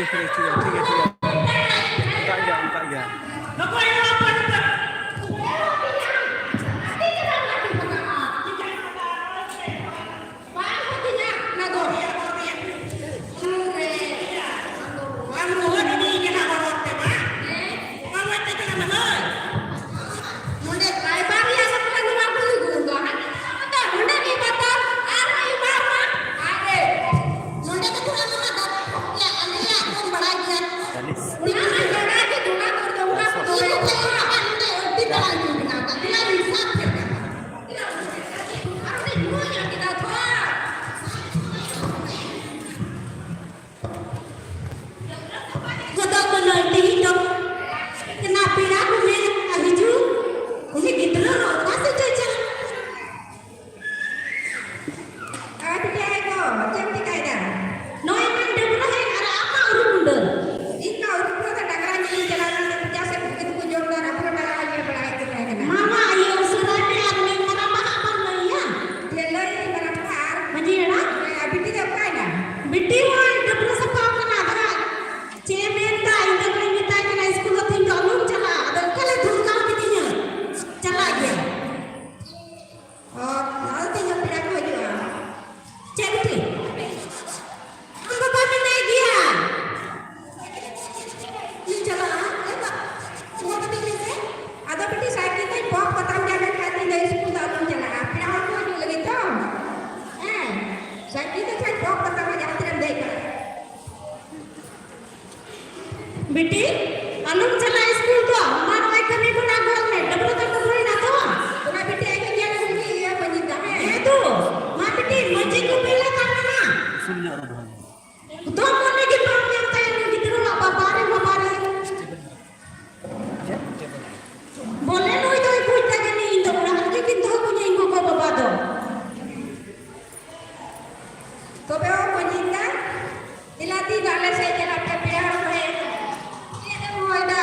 ᱴᱷᱤᱠ ᱜᱮᱭᱟ, ᱴᱷᱤᱠ ᱜᱮᱭᱟ, ᱴᱷᱤᱠ ᱜᱮᱭᱟ᱾ ᱚᱱᱠᱟ ᱜᱮ, ᱚᱱᱠᱟ ᱜᱮ᱾ ᱵᱟᱝ ᱦᱟᱹᱴᱤᱧᱟ, ᱚᱱᱟ ᱫᱚ᱾ ᱟᱢ ᱨᱩᱣᱟᱹᱲ ᱤᱫᱤᱭ ᱠᱟᱱᱟ ᱦᱚᱨ ᱦᱚᱨ ᱛᱮ, ᱵᱟᱝ? ᱦᱮᱸ᱾ ᱚᱠᱟ ᱢᱚᱡᱽ ᱛᱮ ᱪᱟᱞᱟᱜ ᱢᱮ, ᱦᱳᱭ᱾ ᱱᱚᱰᱮ driver ᱨᱮᱭᱟᱜ ᱥᱟᱯᱲᱟᱣ ᱱᱚᱣᱟ ᱠᱚ ᱞᱟᱹᱜᱤᱫ ᱫᱚ, ᱦᱟᱸᱜ᱾ ᱱᱚᱰᱮ ᱢᱤᱫ ᱵᱟᱛᱟᱨ ᱟᱨ ᱢᱤᱫ ᱵᱟᱨ ᱢᱟ, ᱟᱨ ᱱᱚᱰᱮ ᱫᱚ ᱛᱷᱚᱲᱟ ᱱᱚᱣᱟ ᱫᱚ, ᱭᱟ, ᱟᱞᱮᱭᱟᱜ ᱵᱚᱱ ᱵᱟᱲᱟᱭ ᱜᱮᱭᱟ᱾ ᱪᱟᱞᱤᱥ᱾ ᱚᱱᱟ ᱢᱟ ᱡᱚᱲᱟ ᱜᱮ ᱡᱚᱲᱟ ᱠᱚᱨᱮ ᱫᱚ ᱚᱱᱟ ᱠᱚ ᱫᱚ ᱤᱧ ᱫᱚ ᱱᱚᱰᱮ ᱟᱹᱰᱤ ᱛᱟᱲᱟᱝ ᱤᱧ ᱵᱮᱱᱟᱣ ᱠᱟᱜ, ᱛᱤᱱᱟᱹᱜ ᱤᱧ ᱥᱟᱵ ᱠᱮᱫ ᱠᱟᱱᱟ᱾ ᱠᱚᱫᱚ ᱠᱚ ᱞᱟᱹᱭ ᱛᱮᱦᱮᱧ ᱫᱚ ᱚᱱᱟ ᱯᱮᱲᱟ ᱠᱚ ᱢᱮᱱ ᱟᱠᱟᱫ ᱦᱤᱡᱩᱜ, ᱩᱱᱤ ᱜᱤᱫᱽᱨᱟᱹ ᱦᱚᱸ ᱚᱠᱟ ᱥᱮᱫ ᱪᱚᱭ ᱪᱟᱞᱟᱜ? ᱟᱨ ᱵᱤᱴᱤ ᱟᱭ ᱜᱚ, ᱪᱮᱫ ᱮᱢ ᱪᱤᱠᱟᱹᱭᱮᱫᱟ? ᱱᱚᱜᱼᱚᱭ ᱢᱟᱧ ᱰᱟᱹᱵᱽᱨᱟᱹ ᱦᱮᱡ ᱟᱨ ᱟᱢ ᱢᱟ ᱩᱨᱩᱢ ᱩᱰᱟᱹ᱾ ᱤᱧ ᱢᱟ ᱩᱨᱩᱢ ᱩᱰᱟᱹ ᱰᱟᱝᱨᱟ ᱧᱮᱞᱤᱧ ᱪᱟᱞᱟᱣ ᱞᱮᱱᱟ, ᱪᱟᱥ ᱮᱫ ᱠᱚ ᱠᱚ ᱡᱚᱢ ᱮᱫᱟ, ᱟᱨ ᱟᱵᱚ ᱰᱟᱝᱨᱟ ᱧᱮᱞ ᱵᱟᱲᱟᱭᱮᱫ ᱠᱚ ᱛᱟᱦᱮᱸ ᱠᱟᱱᱟ᱾ ᱢᱟᱢᱟ ᱟᱭᱳ ᱩᱥᱟᱹᱨᱟᱭ ᱢᱮ ᱟᱨ ᱩᱱᱤ ᱢᱟᱨᱟᱝ ᱵᱟᱦᱟ ᱵᱟᱢ ᱞᱟᱹᱭᱟ? ᱪᱮᱫ ᱞᱟᱹᱭ ᱢᱟᱨᱟᱝ ᱵᱟᱦᱟ ᱟᱨ ᱢᱟᱹᱡᱷᱤ ᱦᱟᱲᱟᱢ? ᱦᱮᱸ, ᱟᱨ ᱵᱤᱴᱤ ᱫᱚ ᱚᱠᱟᱭᱮᱱᱟ? ᱵᱤᱴᱤ ᱦᱚᱸ ᱰᱟᱹᱵᱽᱨᱟᱹ ᱥᱟᱯᱷᱟ ᱟᱠᱟᱱᱟ, ᱟᱫᱚ ᱪᱮᱫ ᱮ ᱢᱮᱱᱫᱟ? ᱤᱧ ᱫᱚ ᱠᱟᱹᱧ ᱢᱮᱛᱟᱭ ᱠᱟᱱᱟ ᱥᱠᱩᱞ ᱫᱚ ᱛᱮᱦᱮᱧ ᱫᱚ ᱟᱞᱚᱢ ᱪᱟᱞᱟᱜᱼᱟ, ᱟᱫᱚ ᱮᱠᱟᱞᱮ ᱫᱷᱩᱢᱠᱟᱣ ᱠᱤᱫᱤᱧᱟ᱾ ᱪᱟᱞᱟᱜ ᱜᱮᱭᱟ᱾ ᱚ, ᱱᱚᱜᱼᱚᱭ ᱛᱮᱦᱮᱧ ᱯᱮᱲᱟ ᱠᱚ ᱦᱤᱡᱩᱜᱼᱟ᱾ ᱪᱮᱫ ᱵᱤᱴᱤ? ᱟᱢ ᱵᱟᱵᱟ ᱢᱮᱱᱟᱭ ᱜᱮᱭᱟ᱾ ᱤᱧ ᱪᱟᱞᱟᱜᱼᱟ᱾ ᱮ ᱵᱟ-, ᱪᱷᱩᱣᱟᱹ ᱠᱟᱹᱴᱤᱡ ᱢᱮᱥᱮ᱾ ᱟᱫᱚ ᱵᱤᱴᱤ ᱥᱟᱭᱠᱮᱞ ᱛᱮ ᱵᱚᱠ ᱯᱟᱛᱟᱢ ᱧᱟᱢ ᱞᱮᱠᱷᱟᱱ ᱤᱧ ᱫᱚ ᱥᱠᱩᱞ ᱫᱚ ᱟᱞᱚᱢ ᱪᱟᱞᱟᱜᱼᱟ᱾ ᱯᱮᱲᱟ ᱦᱚᱲ ᱠᱚ ᱦᱤᱡᱩᱜ ᱞᱟᱹᱜᱤᱫ ᱛᱚ᱾ ᱦᱮᱸ, ᱥᱟᱭᱠᱮᱞ ᱛᱮ ᱠᱷᱟᱱ ᱵᱚᱠ ᱯᱟᱛᱟᱢ ᱡᱟᱦᱟᱸ ᱛᱤᱱᱟᱹᱜ ᱮᱢ ᱫᱮᱡ ᱵᱟᱲᱟᱜᱼᱟ᱾ ᱵᱤᱴᱤ, ᱟᱞᱚᱢ ᱪᱟᱞᱟᱜᱼᱟ ᱥᱠᱩᱞ ᱫᱚ᱾ ᱢᱟ ᱱᱚᱜᱼᱚᱭ ᱠᱟᱹᱢᱤ ᱠᱷᱚᱱᱟᱜ ᱜᱚᱞ ᱢᱮ᱾ ᱰᱟᱹᱵᱽᱨᱟᱹ ᱫᱟᱜ ᱠᱚ ᱦᱩᱭᱱᱟ ᱛᱚ? ᱚᱱᱟ ᱵᱤᱴᱤ ᱟᱡ ᱧᱮᱞ ᱟᱹᱜᱩ ᱞᱮᱜᱮ, ᱤᱭᱟᱹ ᱢᱟᱹᱡᱷᱤ ᱫᱟ, ᱦᱮᱸ? ᱦᱮᱸ ᱛᱚ᱾ ᱢᱟ ᱵᱤᱴᱤ, ᱢᱟᱹᱡᱷᱤ ᱠᱚ ᱵᱤᱞ ᱟᱠᱟᱱ ᱢᱮᱱᱟ᱾ ᱩᱥᱩᱞ ᱧᱚᱜ ᱨᱮ ᱫᱚᱦᱚᱭ ᱢᱮ᱾ ᱫᱚ ᱢᱚᱱᱮ ᱜᱮ ᱵᱟᱢ ᱧᱟᱢ ᱛᱟᱭᱟ ᱱᱩᱭ ᱜᱤᱫᱽᱨᱟᱹᱣᱟᱜ ᱵᱟᱵᱟ ᱨᱮ, ᱵᱟᱵᱟ ᱨᱮ᱾ ᱵᱚᱞᱮ ᱱᱩᱭ ᱫᱚᱭ ᱵᱩᱡᱽ ᱫᱟ ᱡᱟᱹᱱᱤᱡ ᱤᱧ ᱫᱚ ᱚᱲᱟᱜ ᱨᱮᱜᱮ ᱠᱤᱱ ᱫᱚᱦᱚ ᱠᱟᱹᱧᱟ ᱤᱧ ᱜᱚᱜᱚ ᱵᱟᱵᱟ ᱫᱚ᱾ ᱛᱚᱵᱮ ᱚ ᱢᱟᱹᱡᱷᱤ ᱫᱟ, ᱵᱤᱞᱟᱹᱛᱤ ᱫᱚ ᱟᱞᱮ ᱥᱮᱫ ᱪᱟᱞᱟᱜ ᱯᱮ, ᱯᱮᱲᱟ ᱦᱚᱲ ᱠᱚ ᱦᱮᱡ ᱮᱱᱟ᱾ ᱪᱮᱫ ᱮᱢ ᱦᱚᱦᱚᱭᱮᱫᱟ?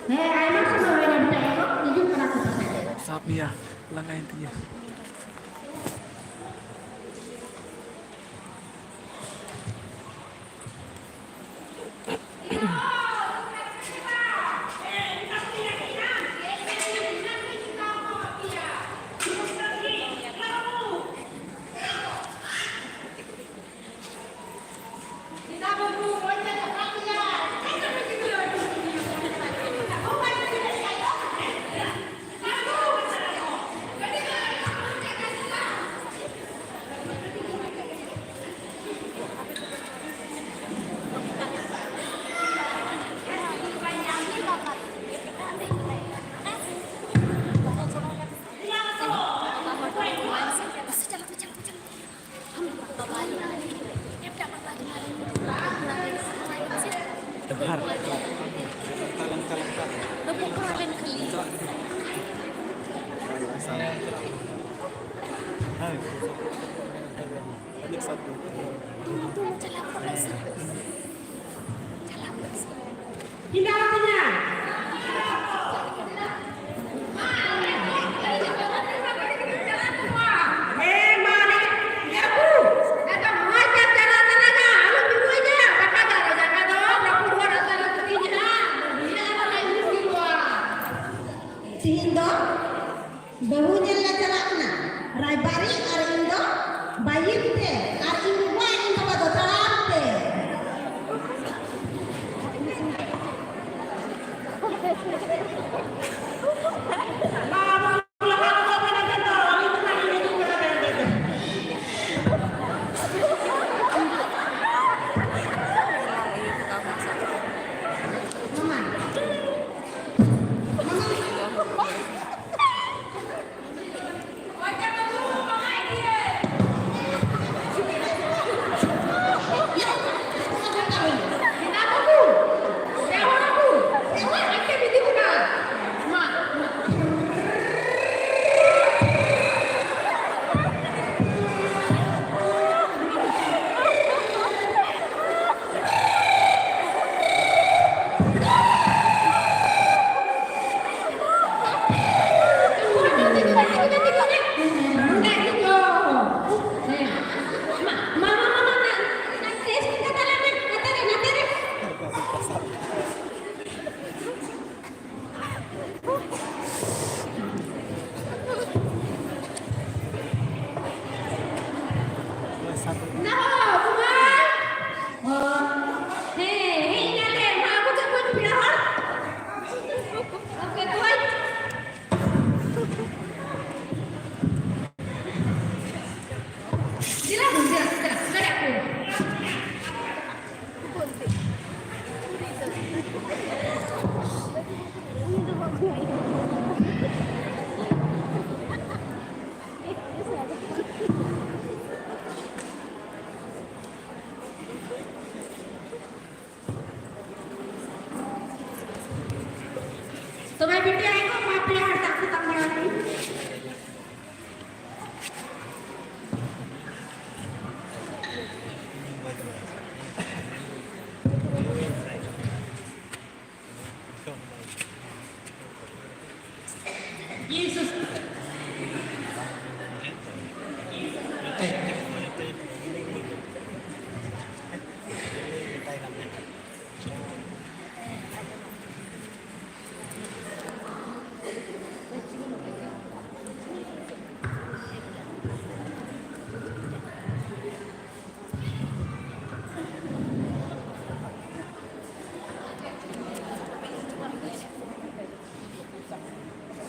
ᱦᱮᱸ, ᱟᱭᱢᱟ ᱥᱚᱢᱚᱭ ᱦᱩᱭᱱᱟ, ᱱᱤᱛᱚᱜ ᱦᱤᱡᱩᱜ ᱠᱟᱱᱟ ᱠᱚ ᱯᱟᱥᱮᱡ᱾ ᱥᱟᱵ ᱢᱮᱭᱟ, ᱞᱟᱸᱜᱟᱭᱮᱱ ᱛᱤᱧᱟᱹ᱾ ᱡᱚᱦᱟᱨ᱾ ᱛᱤᱦᱤᱧ ᱫᱚ ᱵᱟᱹᱦᱩ ᱧᱮᱞ ᱞᱮ ᱪᱟᱞᱟᱜ ᱠᱟᱱᱟ ᱨᱟᱭᱵᱟᱨᱤᱡ, ᱟᱨ ᱤᱧ ᱫᱚ ᱵᱟᱭᱤᱠ ᱛᱮ, ᱟᱨ ᱤᱧ ᱜᱚᱜᱚ ᱟᱨ ᱤᱧ ᱵᱟᱵᱟ ᱫᱚ ᱛᱟᱲᱟᱢ ᱛᱮ᱾ ᱛᱚᱵᱮ ᱵᱤᱴᱤ ᱟᱭᱳ ᱠᱚ, ᱢᱟ ᱯᱮ ᱦᱚᱲ ᱥᱟᱵ ᱥᱟᱯᱲᱟᱣ ᱞᱟᱹᱜᱤᱫ᱾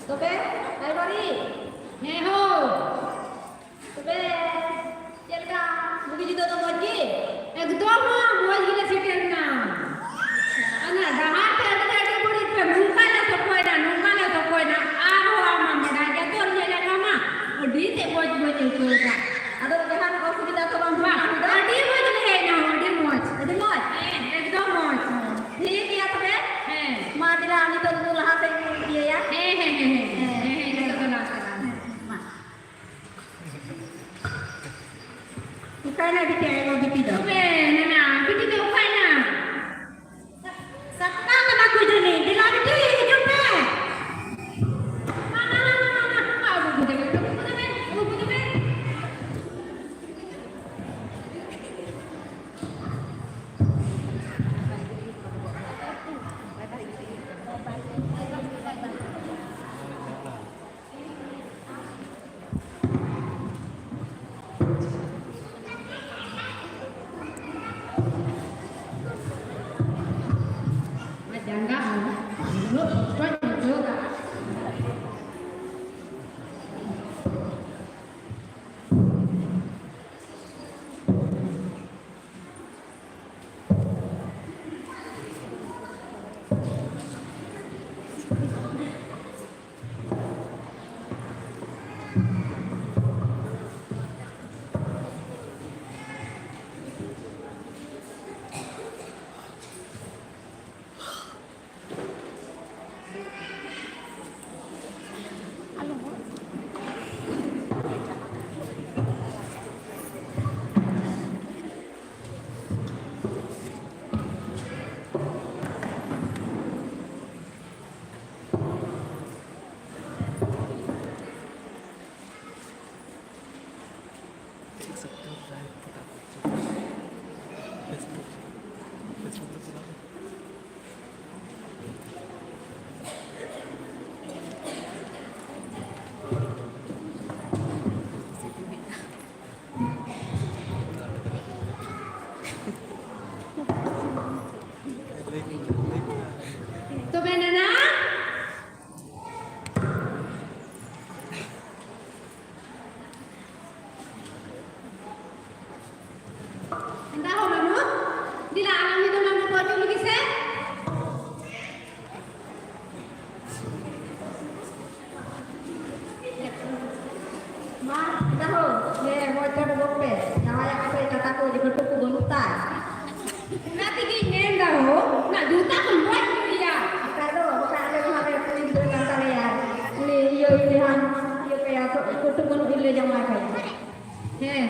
ᱛᱚᱵᱮ, ᱨᱟᱭᱵᱟᱨᱤ? ᱦᱮᱸ ᱦᱳ᱾ ᱛᱚᱵᱮ, ᱪᱮᱫ ᱞᱮᱠᱟ? ᱵᱩᱜᱤ ᱡᱩᱫᱟᱹ ᱫᱚ ᱢᱚᱡᱽ ᱜᱮ? ᱮᱠᱫᱚᱢ ᱢᱟ ᱢᱚᱡᱽ ᱜᱮᱞᱮ ᱥᱮᱴᱮᱨ ᱮᱱᱟ᱾ ᱚᱱᱟ ᱰᱟᱦᱟᱨ ᱛᱮ ᱟᱹᱰᱤ ᱟᱹᱰᱤ ᱵᱟᱹᱲᱤᱡ ᱯᱮ, ᱱᱚᱝᱠᱟ ᱞᱮ ᱥᱚᱠᱚᱭᱮᱱᱟ, ᱱᱚᱝᱠᱟ ᱞᱮ ᱥᱚᱠᱚᱭᱮᱱᱟ᱾ ᱟᱨᱦᱚᱸ ᱟᱢ ᱢᱟ ᱵᱟᱰᱟᱭ ᱜᱮᱭᱟ ᱛᱚ, ᱧᱮᱞ ᱟᱠᱟᱫ ᱢᱟ, ᱟᱹᱰᱤ ᱛᱮᱫ ᱢᱚᱡᱽ ᱵᱟᱹᱧ ᱟᱹᱭᱠᱟᱹᱣ ᱮᱫᱟ᱾ ᱟᱫᱚ ᱡᱟᱦᱟᱱ ᱚᱥᱩᱵᱤᱫᱷᱟ ᱠᱚ ᱵᱟᱝ ᱦᱩᱭᱩᱜᱼᱟ? ᱟᱹᱰᱤ ᱢᱚᱡᱽ ᱞᱮ ᱦᱮᱡ ᱮᱱᱟ, ᱟᱹᱰᱤ ᱢᱚᱡᱽ᱾ ᱟᱹᱰᱤ ᱢᱚᱡᱽ? ᱦᱮᱸ, ᱮᱠᱫᱚᱢ ᱢᱚᱡᱽ᱾ ᱴᱷᱤᱠ ᱜᱮᱭᱟ ᱛᱚᱵᱮ᱾ ᱦᱮᱸ᱾ ᱢᱟ ᱫᱮᱞᱟ, ᱱᱤᱛᱚᱜ ᱫᱚ ᱞᱟᱦᱟ ᱥᱮᱫ ᱤᱭᱟᱹᱭᱟ᱾ ᱦᱮᱸ, ᱦᱮᱸ, ᱦᱮᱸ, ᱦᱮᱸ᱾ ᱦᱮᱸ, ᱦᱮᱸ, ᱦᱮᱸ, ᱱᱤᱛᱚᱜ ᱫᱚ ᱞᱟᱦᱟ ᱥᱮᱫ᱾ ᱦᱮᱸ, ᱢᱟ᱾ ᱚᱠᱟᱭᱮᱱᱟ ᱵᱤᱴᱤ, ᱟᱭᱳ ᱵᱤᱴᱤ ᱫᱚ? ᱛᱚᱵᱮ, ᱱᱟᱱᱟ, ᱵᱤᱴᱤ ᱫᱚ ᱚᱠᱟᱭᱮᱱᱟ? ᱥᱟᱛᱴᱟ ᱠᱟᱱᱟ ᱠᱚ ᱡᱟᱹᱱᱤᱡ᱾ ᱫᱮᱞᱟ ᱵᱤᱴᱤ, ᱦᱤᱡᱩᱜ ᱯᱮ᱾ ᱢᱟ, ᱢᱟ, ᱢᱟ, ᱢᱟ, ᱢᱟ, ᱢᱟ, ᱟᱹᱜᱩ ᱠᱮᱫᱟ ᱯᱮ, ᱟᱹᱜᱩ ᱠᱮᱫᱟ ᱯᱮ, ᱟᱹᱜᱩ ᱠᱮᱫᱟ ᱯᱮ᱾ ᱡᱟᱸᱜᱟ ᱦᱚᱸ ᱩᱱᱟᱹᱜ ᱠᱚᱥᱴᱚᱧ ᱵᱩᱡᱷᱟᱹᱣ ᱫᱟ᱾ ᱠᱟᱹᱴᱩᱵ ᱠᱚ ᱵᱟᱹᱱᱩᱜ ᱛᱟᱭ᱾ ᱚᱱᱟ ᱛᱮᱜᱮᱧ ᱢᱮᱱ ᱫᱟ ᱦᱳ, ᱚᱱᱟ ᱡᱩᱛᱟ ᱠᱚ ᱢᱚᱡᱽ ᱠᱚ ᱤᱭᱟ᱾ ᱚᱠᱟ ᱫᱚ, ᱚᱠᱟ ᱟᱞᱮ ᱱᱚᱣᱟ ᱨᱮ ᱠᱩᱲᱤ ᱜᱤᱫᱽᱨᱟᱹ ᱠᱟᱱ ᱛᱟᱞᱮᱭᱟ᱾ ᱩᱱᱤ ᱤᱭᱟᱹ, ᱩᱱᱤ ᱦᱟᱱ, ᱤᱭᱟᱹ ᱠᱟᱭᱟ, ᱠᱟᱹᱴᱩᱵ ᱵᱟᱹᱱᱩᱜ ᱤᱧ ᱞᱟᱹᱭ ᱡᱟᱶᱟᱭ ᱠᱟᱭᱟ᱾ ᱦᱮᱸ᱾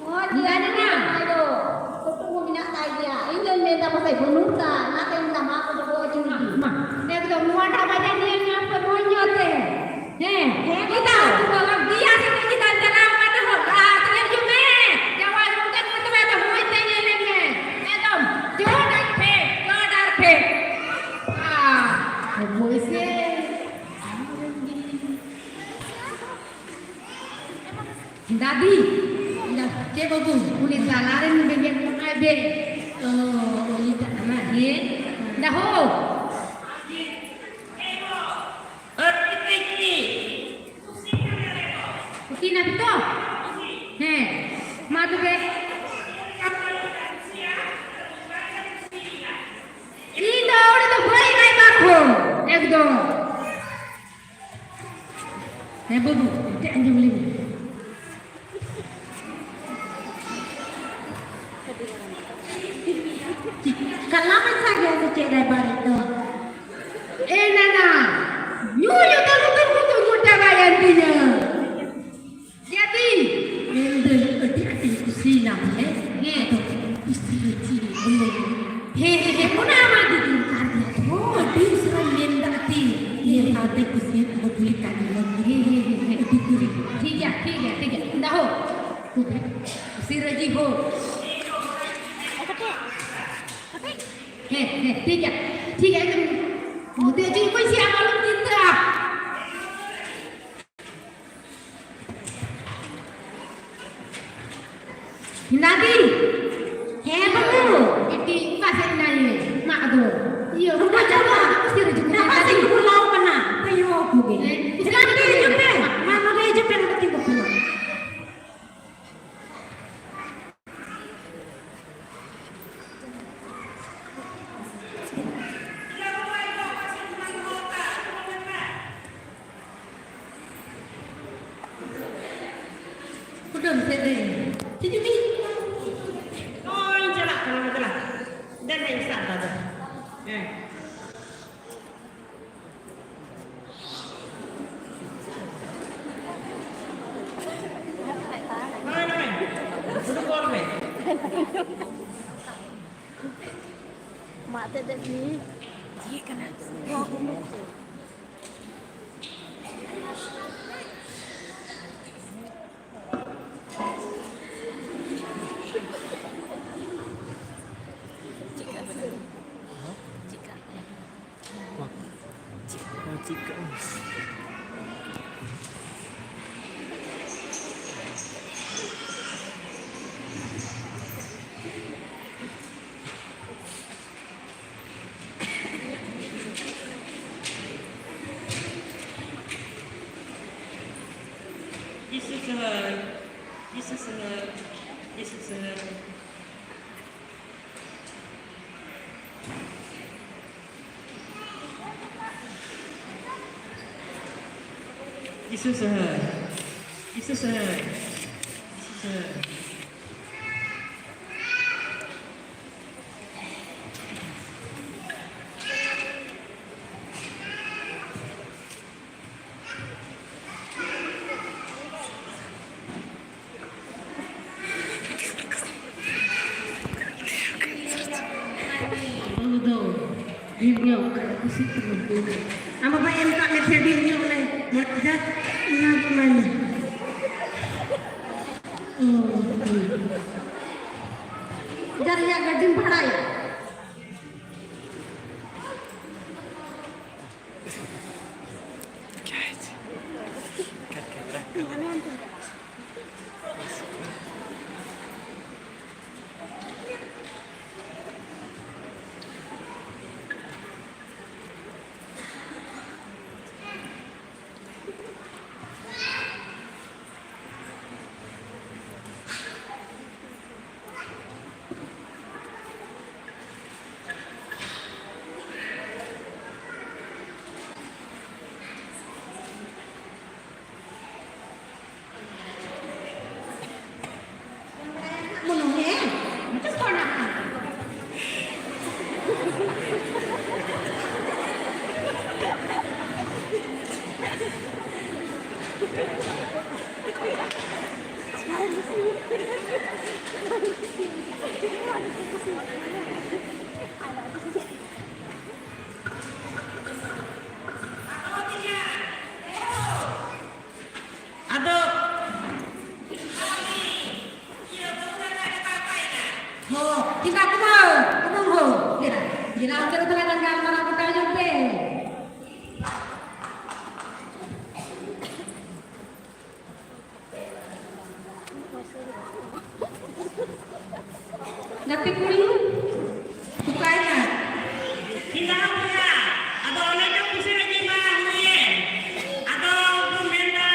ᱦᱳᱭ, ᱜᱮᱭᱟ ᱱᱤᱭᱟᱹ ᱡᱟᱶᱟᱭ ᱫᱚ᱾ ᱠᱟᱹᱴᱩᱵ ᱦᱚᱸ ᱢᱮᱱᱟᱜ ᱛᱟᱭ ᱜᱮᱭᱟ᱾ ᱤᱧ ᱫᱚᱧ ᱢᱮᱱᱫᱟ ᱯᱟᱥᱮᱡ ᱵᱟᱹᱱᱩᱜ ᱛᱟᱭ, ᱚᱱᱟᱛᱮ ᱢᱮᱱᱫᱟ ᱢᱟ ᱠᱚ ᱫᱚᱦᱚ ᱦᱚᱪᱚ ᱞᱮᱜᱮ᱾ ᱢᱟ, ᱮᱠᱫᱚᱢ ᱱᱚᱣᱟᱴᱟᱜ ᱵᱟᱡᱟᱨ ᱧᱮᱞ ᱧᱟᱢ ᱯᱮ ᱢᱚᱡᱽ ᱧᱚᱜ ᱛᱮ᱾ ᱦᱮᱸ, ᱦᱮᱸ, ᱪᱮᱫᱟᱜ? ᱫᱤᱭᱟ ᱥᱮ ᱪᱮᱫᱟᱜ ᱪᱟᱞᱟᱣ ᱠᱟᱱᱟ ᱦᱚᱸ? ᱜᱟᱛ ᱧᱮᱞ ᱦᱤᱡᱩᱜ ᱢᱮ᱾ ᱡᱟᱶᱟᱭ ᱜᱚᱢᱠᱮ ᱱᱩᱭ ᱛᱚᱵᱮ ᱟᱫᱚ ᱢᱚᱡᱽ ᱛᱮ ᱧᱮᱞᱮ ᱢᱮ᱾ ᱮᱠᱫᱚᱢ ᱡᱳᱨ ᱟᱨ ᱯᱷᱮᱰ, ᱡᱳᱨ ᱟᱨ ᱯᱷᱮᱰ᱾ ᱟᱨ ᱢᱚᱡᱽ ᱥᱮ᱾ ᱫᱟᱫᱤ, ᱪᱮᱫ ᱵᱟᱹᱵᱩ, ᱩᱱᱤ ᱛᱟᱞᱟ ᱨᱮᱱ ᱵᱮᱸᱜᱮᱫ ᱠᱚ ᱠᱷᱟᱡ ᱵᱮ? ᱚ, ᱩᱱᱤ ᱴᱟᱜ ᱠᱟᱱᱟ, ᱦᱮᱸ᱾ ᱫᱟ ᱦᱳ᱾ ᱠᱩᱥᱤ ᱱᱟᱢ ᱛᱚ? ᱦᱮᱸ᱾ ᱢᱟ ᱛᱚᱵᱮ᱾ ᱤᱧ ᱫᱚ ᱩᱱᱤ ᱫᱚ ᱵᱟᱹᱧ ᱨᱟᱭᱵᱟᱨ ᱦᱳ, ᱮᱠᱫᱚᱢ᱾ ᱦᱮᱸ ᱵᱟᱹᱵᱩ, ᱢᱤᱫᱴᱮᱡ ᱟᱸᱡᱚᱢ ᱞᱮ ᱢᱮ᱾ ᱠᱟᱞᱟ ᱢᱟᱪᱷᱟ ᱜᱮᱭᱟ ᱥᱮ ᱪᱮᱫ ᱨᱟᱭᱵᱟᱨᱤᱡ ᱫᱚ? ᱮ ᱱᱟᱱᱟ, ᱧᱩ ᱧᱩ ᱛᱮ ᱞᱩᱛᱩᱨ ᱠᱚ ᱛᱩᱞ ᱪᱟᱵᱟᱭᱮᱱ ᱛᱤᱧᱟᱹ᱾ ᱡᱟᱹᱛᱤ! ᱢᱮᱱᱫᱟᱹᱧ ᱟᱹᱰᱤ ᱟᱸᱴᱤᱧ ᱠᱩᱥᱤᱭᱮᱱᱟ ᱵᱚᱞᱮ᱾ ᱦᱮᱸ᱾ ᱟᱫᱚ ᱠᱩᱥᱤ ᱨᱟᱹᱡᱤ ᱵᱚᱞᱮ᱾ ᱦᱮᱸ, ᱦᱮᱸ, ᱦᱮᱸ, ᱚᱱᱟ ᱢᱟ ᱫᱤᱫᱤ ᱫᱚᱨᱠᱟᱨ ᱜᱮᱭᱟ ᱛᱚ᱾ ᱟᱹᱰᱤ ᱩᱥᱟᱹᱨᱟᱧ ᱢᱮᱱᱫᱟ ᱟᱹᱛᱤᱧ᱾ ᱤᱭᱟᱹ ᱥᱟᱶᱛᱮ ᱠᱩᱥᱤ ᱵᱚᱫᱞᱤ ᱠᱟᱱ ᱜᱮᱭᱟ᱾ ᱦᱮᱸ, ᱦᱮᱸ, ᱦᱮᱸ, ᱦᱮᱸ᱾ ᱟᱹᱰᱤ ᱠᱩᱥᱤ᱾ ᱴᱷᱤᱠ ᱜᱮᱭᱟ, ᱴᱷᱤᱠ ᱜᱮᱭᱟ, ᱴᱷᱤᱠ ᱜᱮᱭᱟ᱾ ᱫᱟᱦᱳ᱾ ᱠᱩᱥᱤ ᱨᱟᱹᱡᱤ ᱦᱳ᱾ ᱦᱮᱸ, ᱦᱮᱸ, ᱴᱷᱤᱠ ᱜᱮᱭᱟ᱾ ᱴᱷᱤᱠ ᱜᱮᱭᱟ, ᱮᱠᱫᱚᱢ᱾ ᱢᱚᱛᱮ ᱪᱮᱫ ᱠᱚ ᱤᱥᱤᱱᱟ, ᱟᱞᱚᱢ ᱪᱤᱱᱛᱟᱹᱜᱼᱟ᱾ ᱫᱟᱫᱤ! ᱦᱮᱸ ᱵᱟᱹᱵᱩ᱾ ᱵᱤᱴᱤ, ᱚᱠᱟ ᱥᱮᱫ ᱮᱱᱟᱭ ᱢᱟᱜ ᱫᱚ? ᱤᱭᱟᱹ, ᱚᱠᱟ ᱪᱟᱞᱟᱜ? ᱠᱩᱥᱤ ᱨᱮ ᱡᱩᱛ ᱫᱟᱠᱟ ᱥᱮᱫ ᱠᱚ ᱞᱟᱣ ᱠᱟᱱᱟ᱾ ᱟᱭᱳ ᱠᱚᱜᱮ᱾ ᱦᱮᱸ, ᱪᱮᱫᱟᱜ ᱯᱮ ᱦᱤᱡᱩᱜ ᱯᱮ? ᱢᱟ ᱱᱚᱰᱮ ᱦᱤᱡᱩᱜ ᱯᱮ, ᱱᱚᱰᱮ ᱛᱤᱸᱜᱩ ᱯᱮ ᱢᱟ᱾ ᱪᱤᱠᱟᱹᱜ ᱠᱟᱱᱟ? ᱪᱤᱠᱟᱹᱜ ᱠᱟᱱᱟ? ᱪᱤᱠᱟᱹᱜ ᱠᱟᱱᱟ? ᱪᱤᱠᱟᱹᱜ ᱠᱟᱱᱟ? ᱡᱤᱥᱩ ᱥᱟᱦᱟᱭ, ᱡᱤᱥᱩ ᱥᱟᱦᱟᱭ, ᱡᱤᱥᱩ ᱥᱟᱦᱟᱭ᱾ ᱡᱤᱥᱩ ᱥᱟᱦᱟᱭ, ᱡᱤᱥᱩ ᱥᱟᱦᱟᱭ, ᱡᱤᱥᱩ ᱥᱟᱦᱟᱭ᱾ ᱵᱟᱹᱦᱩ ᱫᱚ ᱰᱷᱮᱨ ᱧᱚᱜ ᱠᱩᱥᱤ ᱛᱮ ᱵᱟᱹᱦᱩ᱾ ᱟᱢ ᱵᱟᱵᱟ ᱮᱢ ᱠᱟᱜ ᱢᱮ ᱛᱟᱦᱮᱸ ᱰᱷᱮᱨ ᱧᱚᱜ ᱞᱮ, ᱢᱚᱬᱮ ᱦᱟᱡᱟᱨ, ᱚᱱᱟ ᱜᱮ ᱮᱢᱟᱭ ᱢᱮ᱾ ᱚ, ᱦᱳᱭ᱾ ᱡᱟᱨ ᱨᱮᱭᱟᱜ ᱜᱟᱹᱰᱤᱢ ᱵᱷᱟᱲᱟᱭᱟ᱾ ᱟᱫᱚ ᱦᱚᱸ, ᱪᱮᱫᱟᱜ ᱠᱚ ᱵᱟᱝ? ᱠᱚ ᱵᱟᱝ ᱦᱚᱸ᱾ ᱡᱮᱨᱟ, ᱡᱮᱨᱟ ᱚᱱᱛᱮ ᱨᱮ ᱛᱟᱦᱞᱮ ᱜᱟᱞᱢᱟᱨᱟᱣ ᱜᱚᱴᱟ ᱧᱚᱜ ᱯᱮ᱾ ᱜᱟᱛᱮ ᱠᱩᱲᱤ, ᱚᱠᱟᱭᱮᱱᱟ? ᱪᱮᱫᱟᱜ ᱵᱚᱭᱦᱟ? ᱟᱫᱚ ᱚᱱᱮ ᱪᱚ ᱠᱩᱥᱤ ᱨᱟᱹᱡᱤ ᱢᱟ ᱦᱩᱭᱮᱱ᱾ ᱟᱫᱚ ᱠᱚ ᱢᱮᱱᱫᱟ,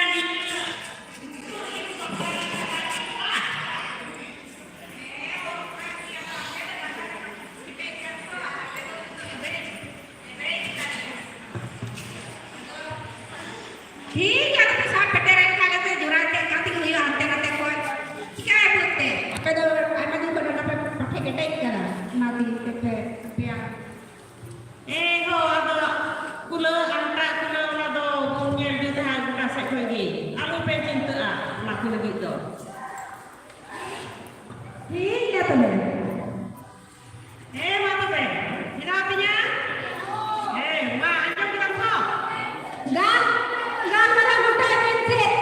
ᱴᱷᱤᱠ ᱜᱮᱭᱟ, ᱟᱫᱚ ᱯᱮ ᱥᱟᱵ ᱯᱮᱴᱮᱨ ᱮᱱ ᱠᱷᱟᱱ ᱜᱮ ᱡᱚᱲᱟ ᱮᱱᱛᱮ ᱚᱱᱠᱟ ᱛᱮᱜᱮ ᱦᱩᱭᱩᱜᱼᱟ, ᱦᱟᱱᱛᱮ ᱱᱟᱛᱮ ᱠᱷᱚᱱ᱾ ᱪᱤᱠᱟᱹᱭᱟ ᱯᱮ ᱮᱱᱛᱮ? ᱟᱯᱮ ᱫᱚ ᱟᱭᱢᱟ ᱫᱤᱱ ᱠᱷᱚᱱ ᱱᱚᱰᱮ ᱯᱮ ᱯᱟᱴᱷᱮ ᱠᱮᱴᱮᱡ ᱠᱟᱱᱟ, ᱚᱱᱟ ᱛᱮᱜᱮ ᱯᱮ, ᱯᱮ, ᱯᱮᱭᱟ᱾ ᱮ ᱦᱳ, ᱟᱫᱚ ᱠᱩᱞᱟᱹᱣ ᱟᱱᱴᱟᱜ ᱠᱩᱞᱟᱹᱣ ᱚᱱᱟ ᱫᱚ ᱵᱚᱱ ᱧᱮᱞ ᱡᱩᱛᱟ ᱦᱟᱸᱜ ᱜᱚᱴᱟ ᱥᱮᱫ ᱠᱷᱚᱱ ᱜᱮ᱾ ᱟᱞᱚ ᱯᱮ ᱪᱤᱱᱛᱟᱹᱜᱼᱟ ᱚᱱᱟ ᱠᱚ ᱞᱟᱹᱜᱤᱫ ᱫᱚ᱾ ᱴᱷᱤᱠ ᱜᱮᱭᱟ ᱛᱚᱵᱮ᱾ ᱦᱮᱸ, ᱢᱟ ᱛᱚᱵᱮ, ᱢᱮᱱᱟᱜ ᱛᱤᱧᱟ᱾ ᱦᱮᱸ, ᱢᱟ ᱟᱸᱡᱚᱢ ᱠᱮᱫᱟᱢ ᱛᱚ? ᱜᱟᱱ, ᱜᱟᱱ ᱢᱟᱱᱮ ᱜᱚᱴᱟ ᱢᱮᱱ ᱪᱮᱫ?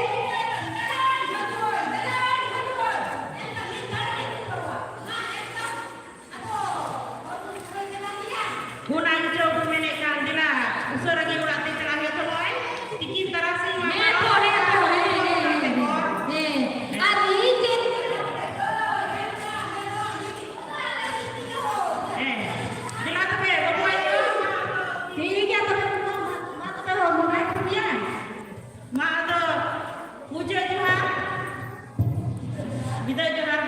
ᱚᱱᱟ ᱜᱮᱪᱚ ᱠᱚ ᱢᱮᱱᱮᱫ ᱠᱟᱱ, ᱫᱮᱞᱟ, ᱩᱥᱟᱹᱨᱟ ᱜᱮ ᱚᱲᱟᱜ ᱛᱮ ᱪᱟᱞᱟᱜ ᱦᱩᱭᱩᱜ ᱛᱟᱢᱟ᱾ ᱛᱤᱠᱤᱱ ᱛᱟᱨᱟᱥᱤᱧ ᱢᱟ ᱦᱮᱸ ᱛᱚ, ᱦᱮᱸ ᱛᱚ, ᱦᱮᱸ, ᱦᱮᱸ, ᱦᱮᱸ, ᱦᱮᱸ᱾ ᱟᱨ ᱤᱧ ᱪᱮᱫ ᱦᱮᱸ᱾ ᱫᱮᱞᱟ ᱛᱚᱵᱮ, ᱵᱟᱹᱵᱩ ᱟᱭᱳ᱾ ᱴᱷᱤᱠ ᱜᱮᱭᱟ ᱛᱚᱵᱮ, ᱢᱟ, ᱢᱟ ᱛᱚᱵᱮ, ᱦᱚᱲᱢᱚ ᱵᱟᱭ ᱴᱷᱤᱠ ᱜᱮᱭᱟ᱾ ᱢᱟ ᱟᱫᱚ, ᱢᱩᱪᱟᱹᱫ ᱡᱚᱦᱟᱨ᱾ ᱵᱤᱫᱟᱹᱭ ᱡᱚᱦᱟᱨ᱾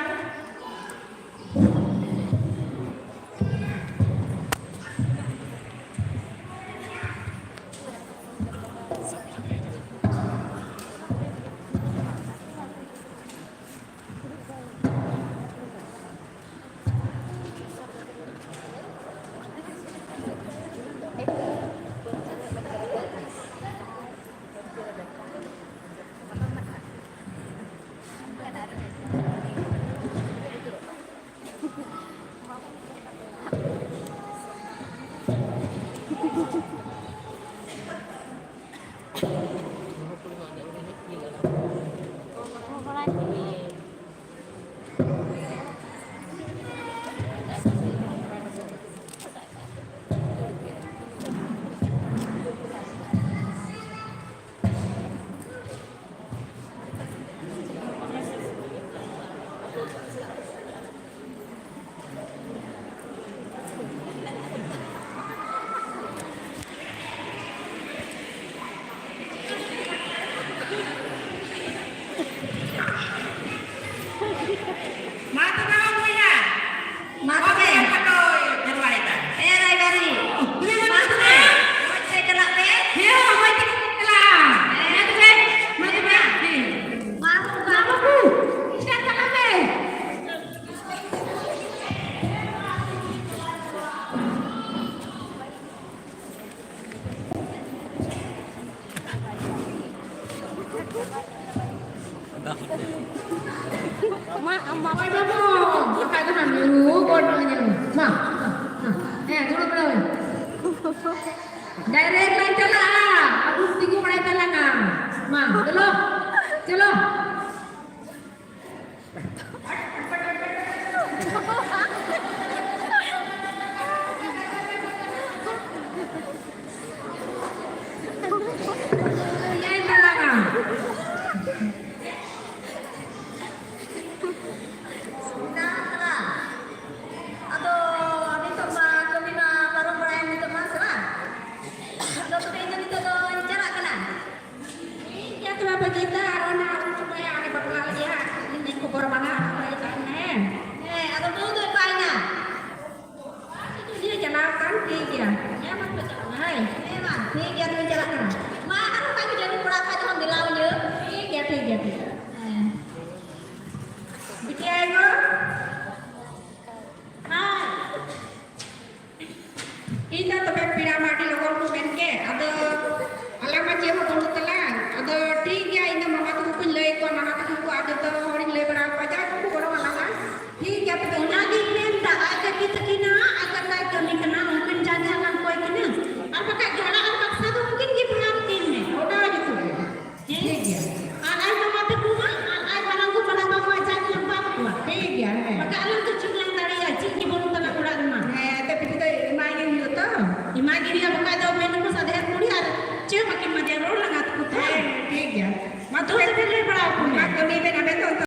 ᱢᱟ ᱛᱚᱵᱮ ᱵᱚᱭᱦᱟ᱾ ᱢᱟ ᱛᱚᱵᱮ᱾ ᱚᱠᱚᱭ ᱠᱚᱫᱚᱭ ᱧᱮᱞ ᱵᱟᱲᱟᱭᱮᱫᱟ? ᱮ ᱨᱟᱭᱵᱟᱨᱤ᱾ ᱢᱟ ᱛᱚᱵᱮ᱾ ᱢᱚᱡᱽ ᱛᱮ ᱪᱟᱞᱟᱜ ᱯᱮ᱾ ᱦᱮᱸ, ᱢᱚᱡᱽ ᱛᱮ ᱪᱟᱞᱟᱜᱼᱟ᱾ ᱢᱟ ᱛᱚᱵᱮ, ᱢᱟ ᱛᱚᱵᱮ᱾ ᱦᱮᱸ᱾ ᱢᱟ ᱛᱚᱵᱮ᱾ ᱵᱟᱹᱵᱩ, ᱪᱟᱞᱟᱜ ᱯᱮ᱾ ᱢᱟ, ᱟᱢ ᱢᱟ ᱵᱟᱭ ᱵᱟᱵᱟ, ᱵᱟᱠᱷᱟᱡ ᱫᱚ ᱦᱟᱸᱜ ᱧᱩ ᱜᱚᱫ ᱧᱚᱜ ᱧᱟᱢᱟ᱾ ᱢᱟ, ᱢᱟ, ᱢᱟ᱾ ᱦᱮᱸ, ᱫᱩᱲᱩᱵ ᱵᱟᱲᱟ ᱢᱮ᱾ Direct ᱞᱟᱝ ᱪᱟᱞᱟᱜᱼᱟ᱾ ᱟᱵᱚ ᱛᱤᱸᱜᱩ ᱵᱟᱲᱟᱭ ᱛᱟᱞᱟᱝᱟ᱾ ᱢᱟ, ᱪᱚᱞᱚ, ᱪᱚᱞᱚ᱾ ᱟᱫᱚ ᱱᱤᱛᱚᱜ ᱢᱟ ᱠᱟᱹᱢᱤ ᱢᱟ ᱯᱟᱨᱚᱢ ᱵᱟᱲᱟᱭᱮᱱ ᱱᱤᱛᱚᱜ ᱢᱟ, ᱥᱮ ᱵᱟᱝ? ᱟᱫᱚ ᱛᱚᱵᱮ ᱤᱧ ᱫᱚ ᱱᱤᱛᱚᱜ ᱫᱚᱧ ᱪᱟᱞᱟᱜ ᱠᱟᱱᱟ᱾ ᱟᱨ ᱟᱡ ᱢᱟᱢᱟ ᱛᱟᱠᱚ ᱢᱟ, ᱟᱨ ᱟᱡ ᱢᱟᱨᱟᱝ ᱜᱚ ᱯᱟᱲᱦᱟᱣ ᱵᱟᱝ ᱢᱟ ᱡᱟᱜᱮ ᱵᱟᱝ ᱠᱚᱣᱟ᱾ ᱴᱷᱤᱠ ᱜᱮᱭᱟ, ᱦᱮᱸ᱾ ᱵᱟᱠᱷᱟᱡ ᱟᱞᱟᱝ ᱫᱚ ᱪᱮᱫ ᱞᱟᱝ ᱫᱟᱲᱮᱭᱟᱜᱼᱟ? ᱪᱮᱫ ᱜᱮ ᱵᱟᱹᱱᱩᱜ ᱛᱟᱞᱟᱝ ᱚᱲᱟᱜ ᱨᱮᱢᱟ᱾ ᱦᱮᱸ, ᱮᱱᱛᱮ ᱵᱤᱴᱤ ᱫᱚ ᱮᱢᱟᱭ ᱜᱮ ᱦᱩᱭᱩᱜᱼᱟ ᱛᱚ᱾ ᱮᱢᱟᱭ ᱜᱮ ᱦᱩᱭᱩᱜᱼᱟ, ᱵᱟᱠᱷᱟᱡ ᱫᱚ ᱢᱮᱱ ᱟᱠᱚ ᱥᱟᱫᱷᱮᱨ ᱠᱩᱲᱤ ᱟᱨ ᱪᱮᱫ ᱦᱚᱸ ᱵᱟᱹᱠᱤᱱ ᱢᱟᱡᱮ ᱨᱚᱲ ᱞᱟᱸᱜᱟ ᱛᱟᱠᱚ ᱛᱮ᱾ ᱦᱮᱸ, ᱴᱷᱤᱠ ᱜᱮᱭᱟ᱾ ᱢᱟ ᱛᱚᱵᱮ ᱛᱚᱵᱮ ᱞᱟᱹᱭ ᱵᱟᱲᱟ ᱟᱠᱚ ᱢᱮ᱾ ᱢᱟ ᱠᱟᱹᱢᱤ ᱵᱮᱱ ᱟᱵᱮᱱ ᱫᱚ ᱚᱱᱛᱮ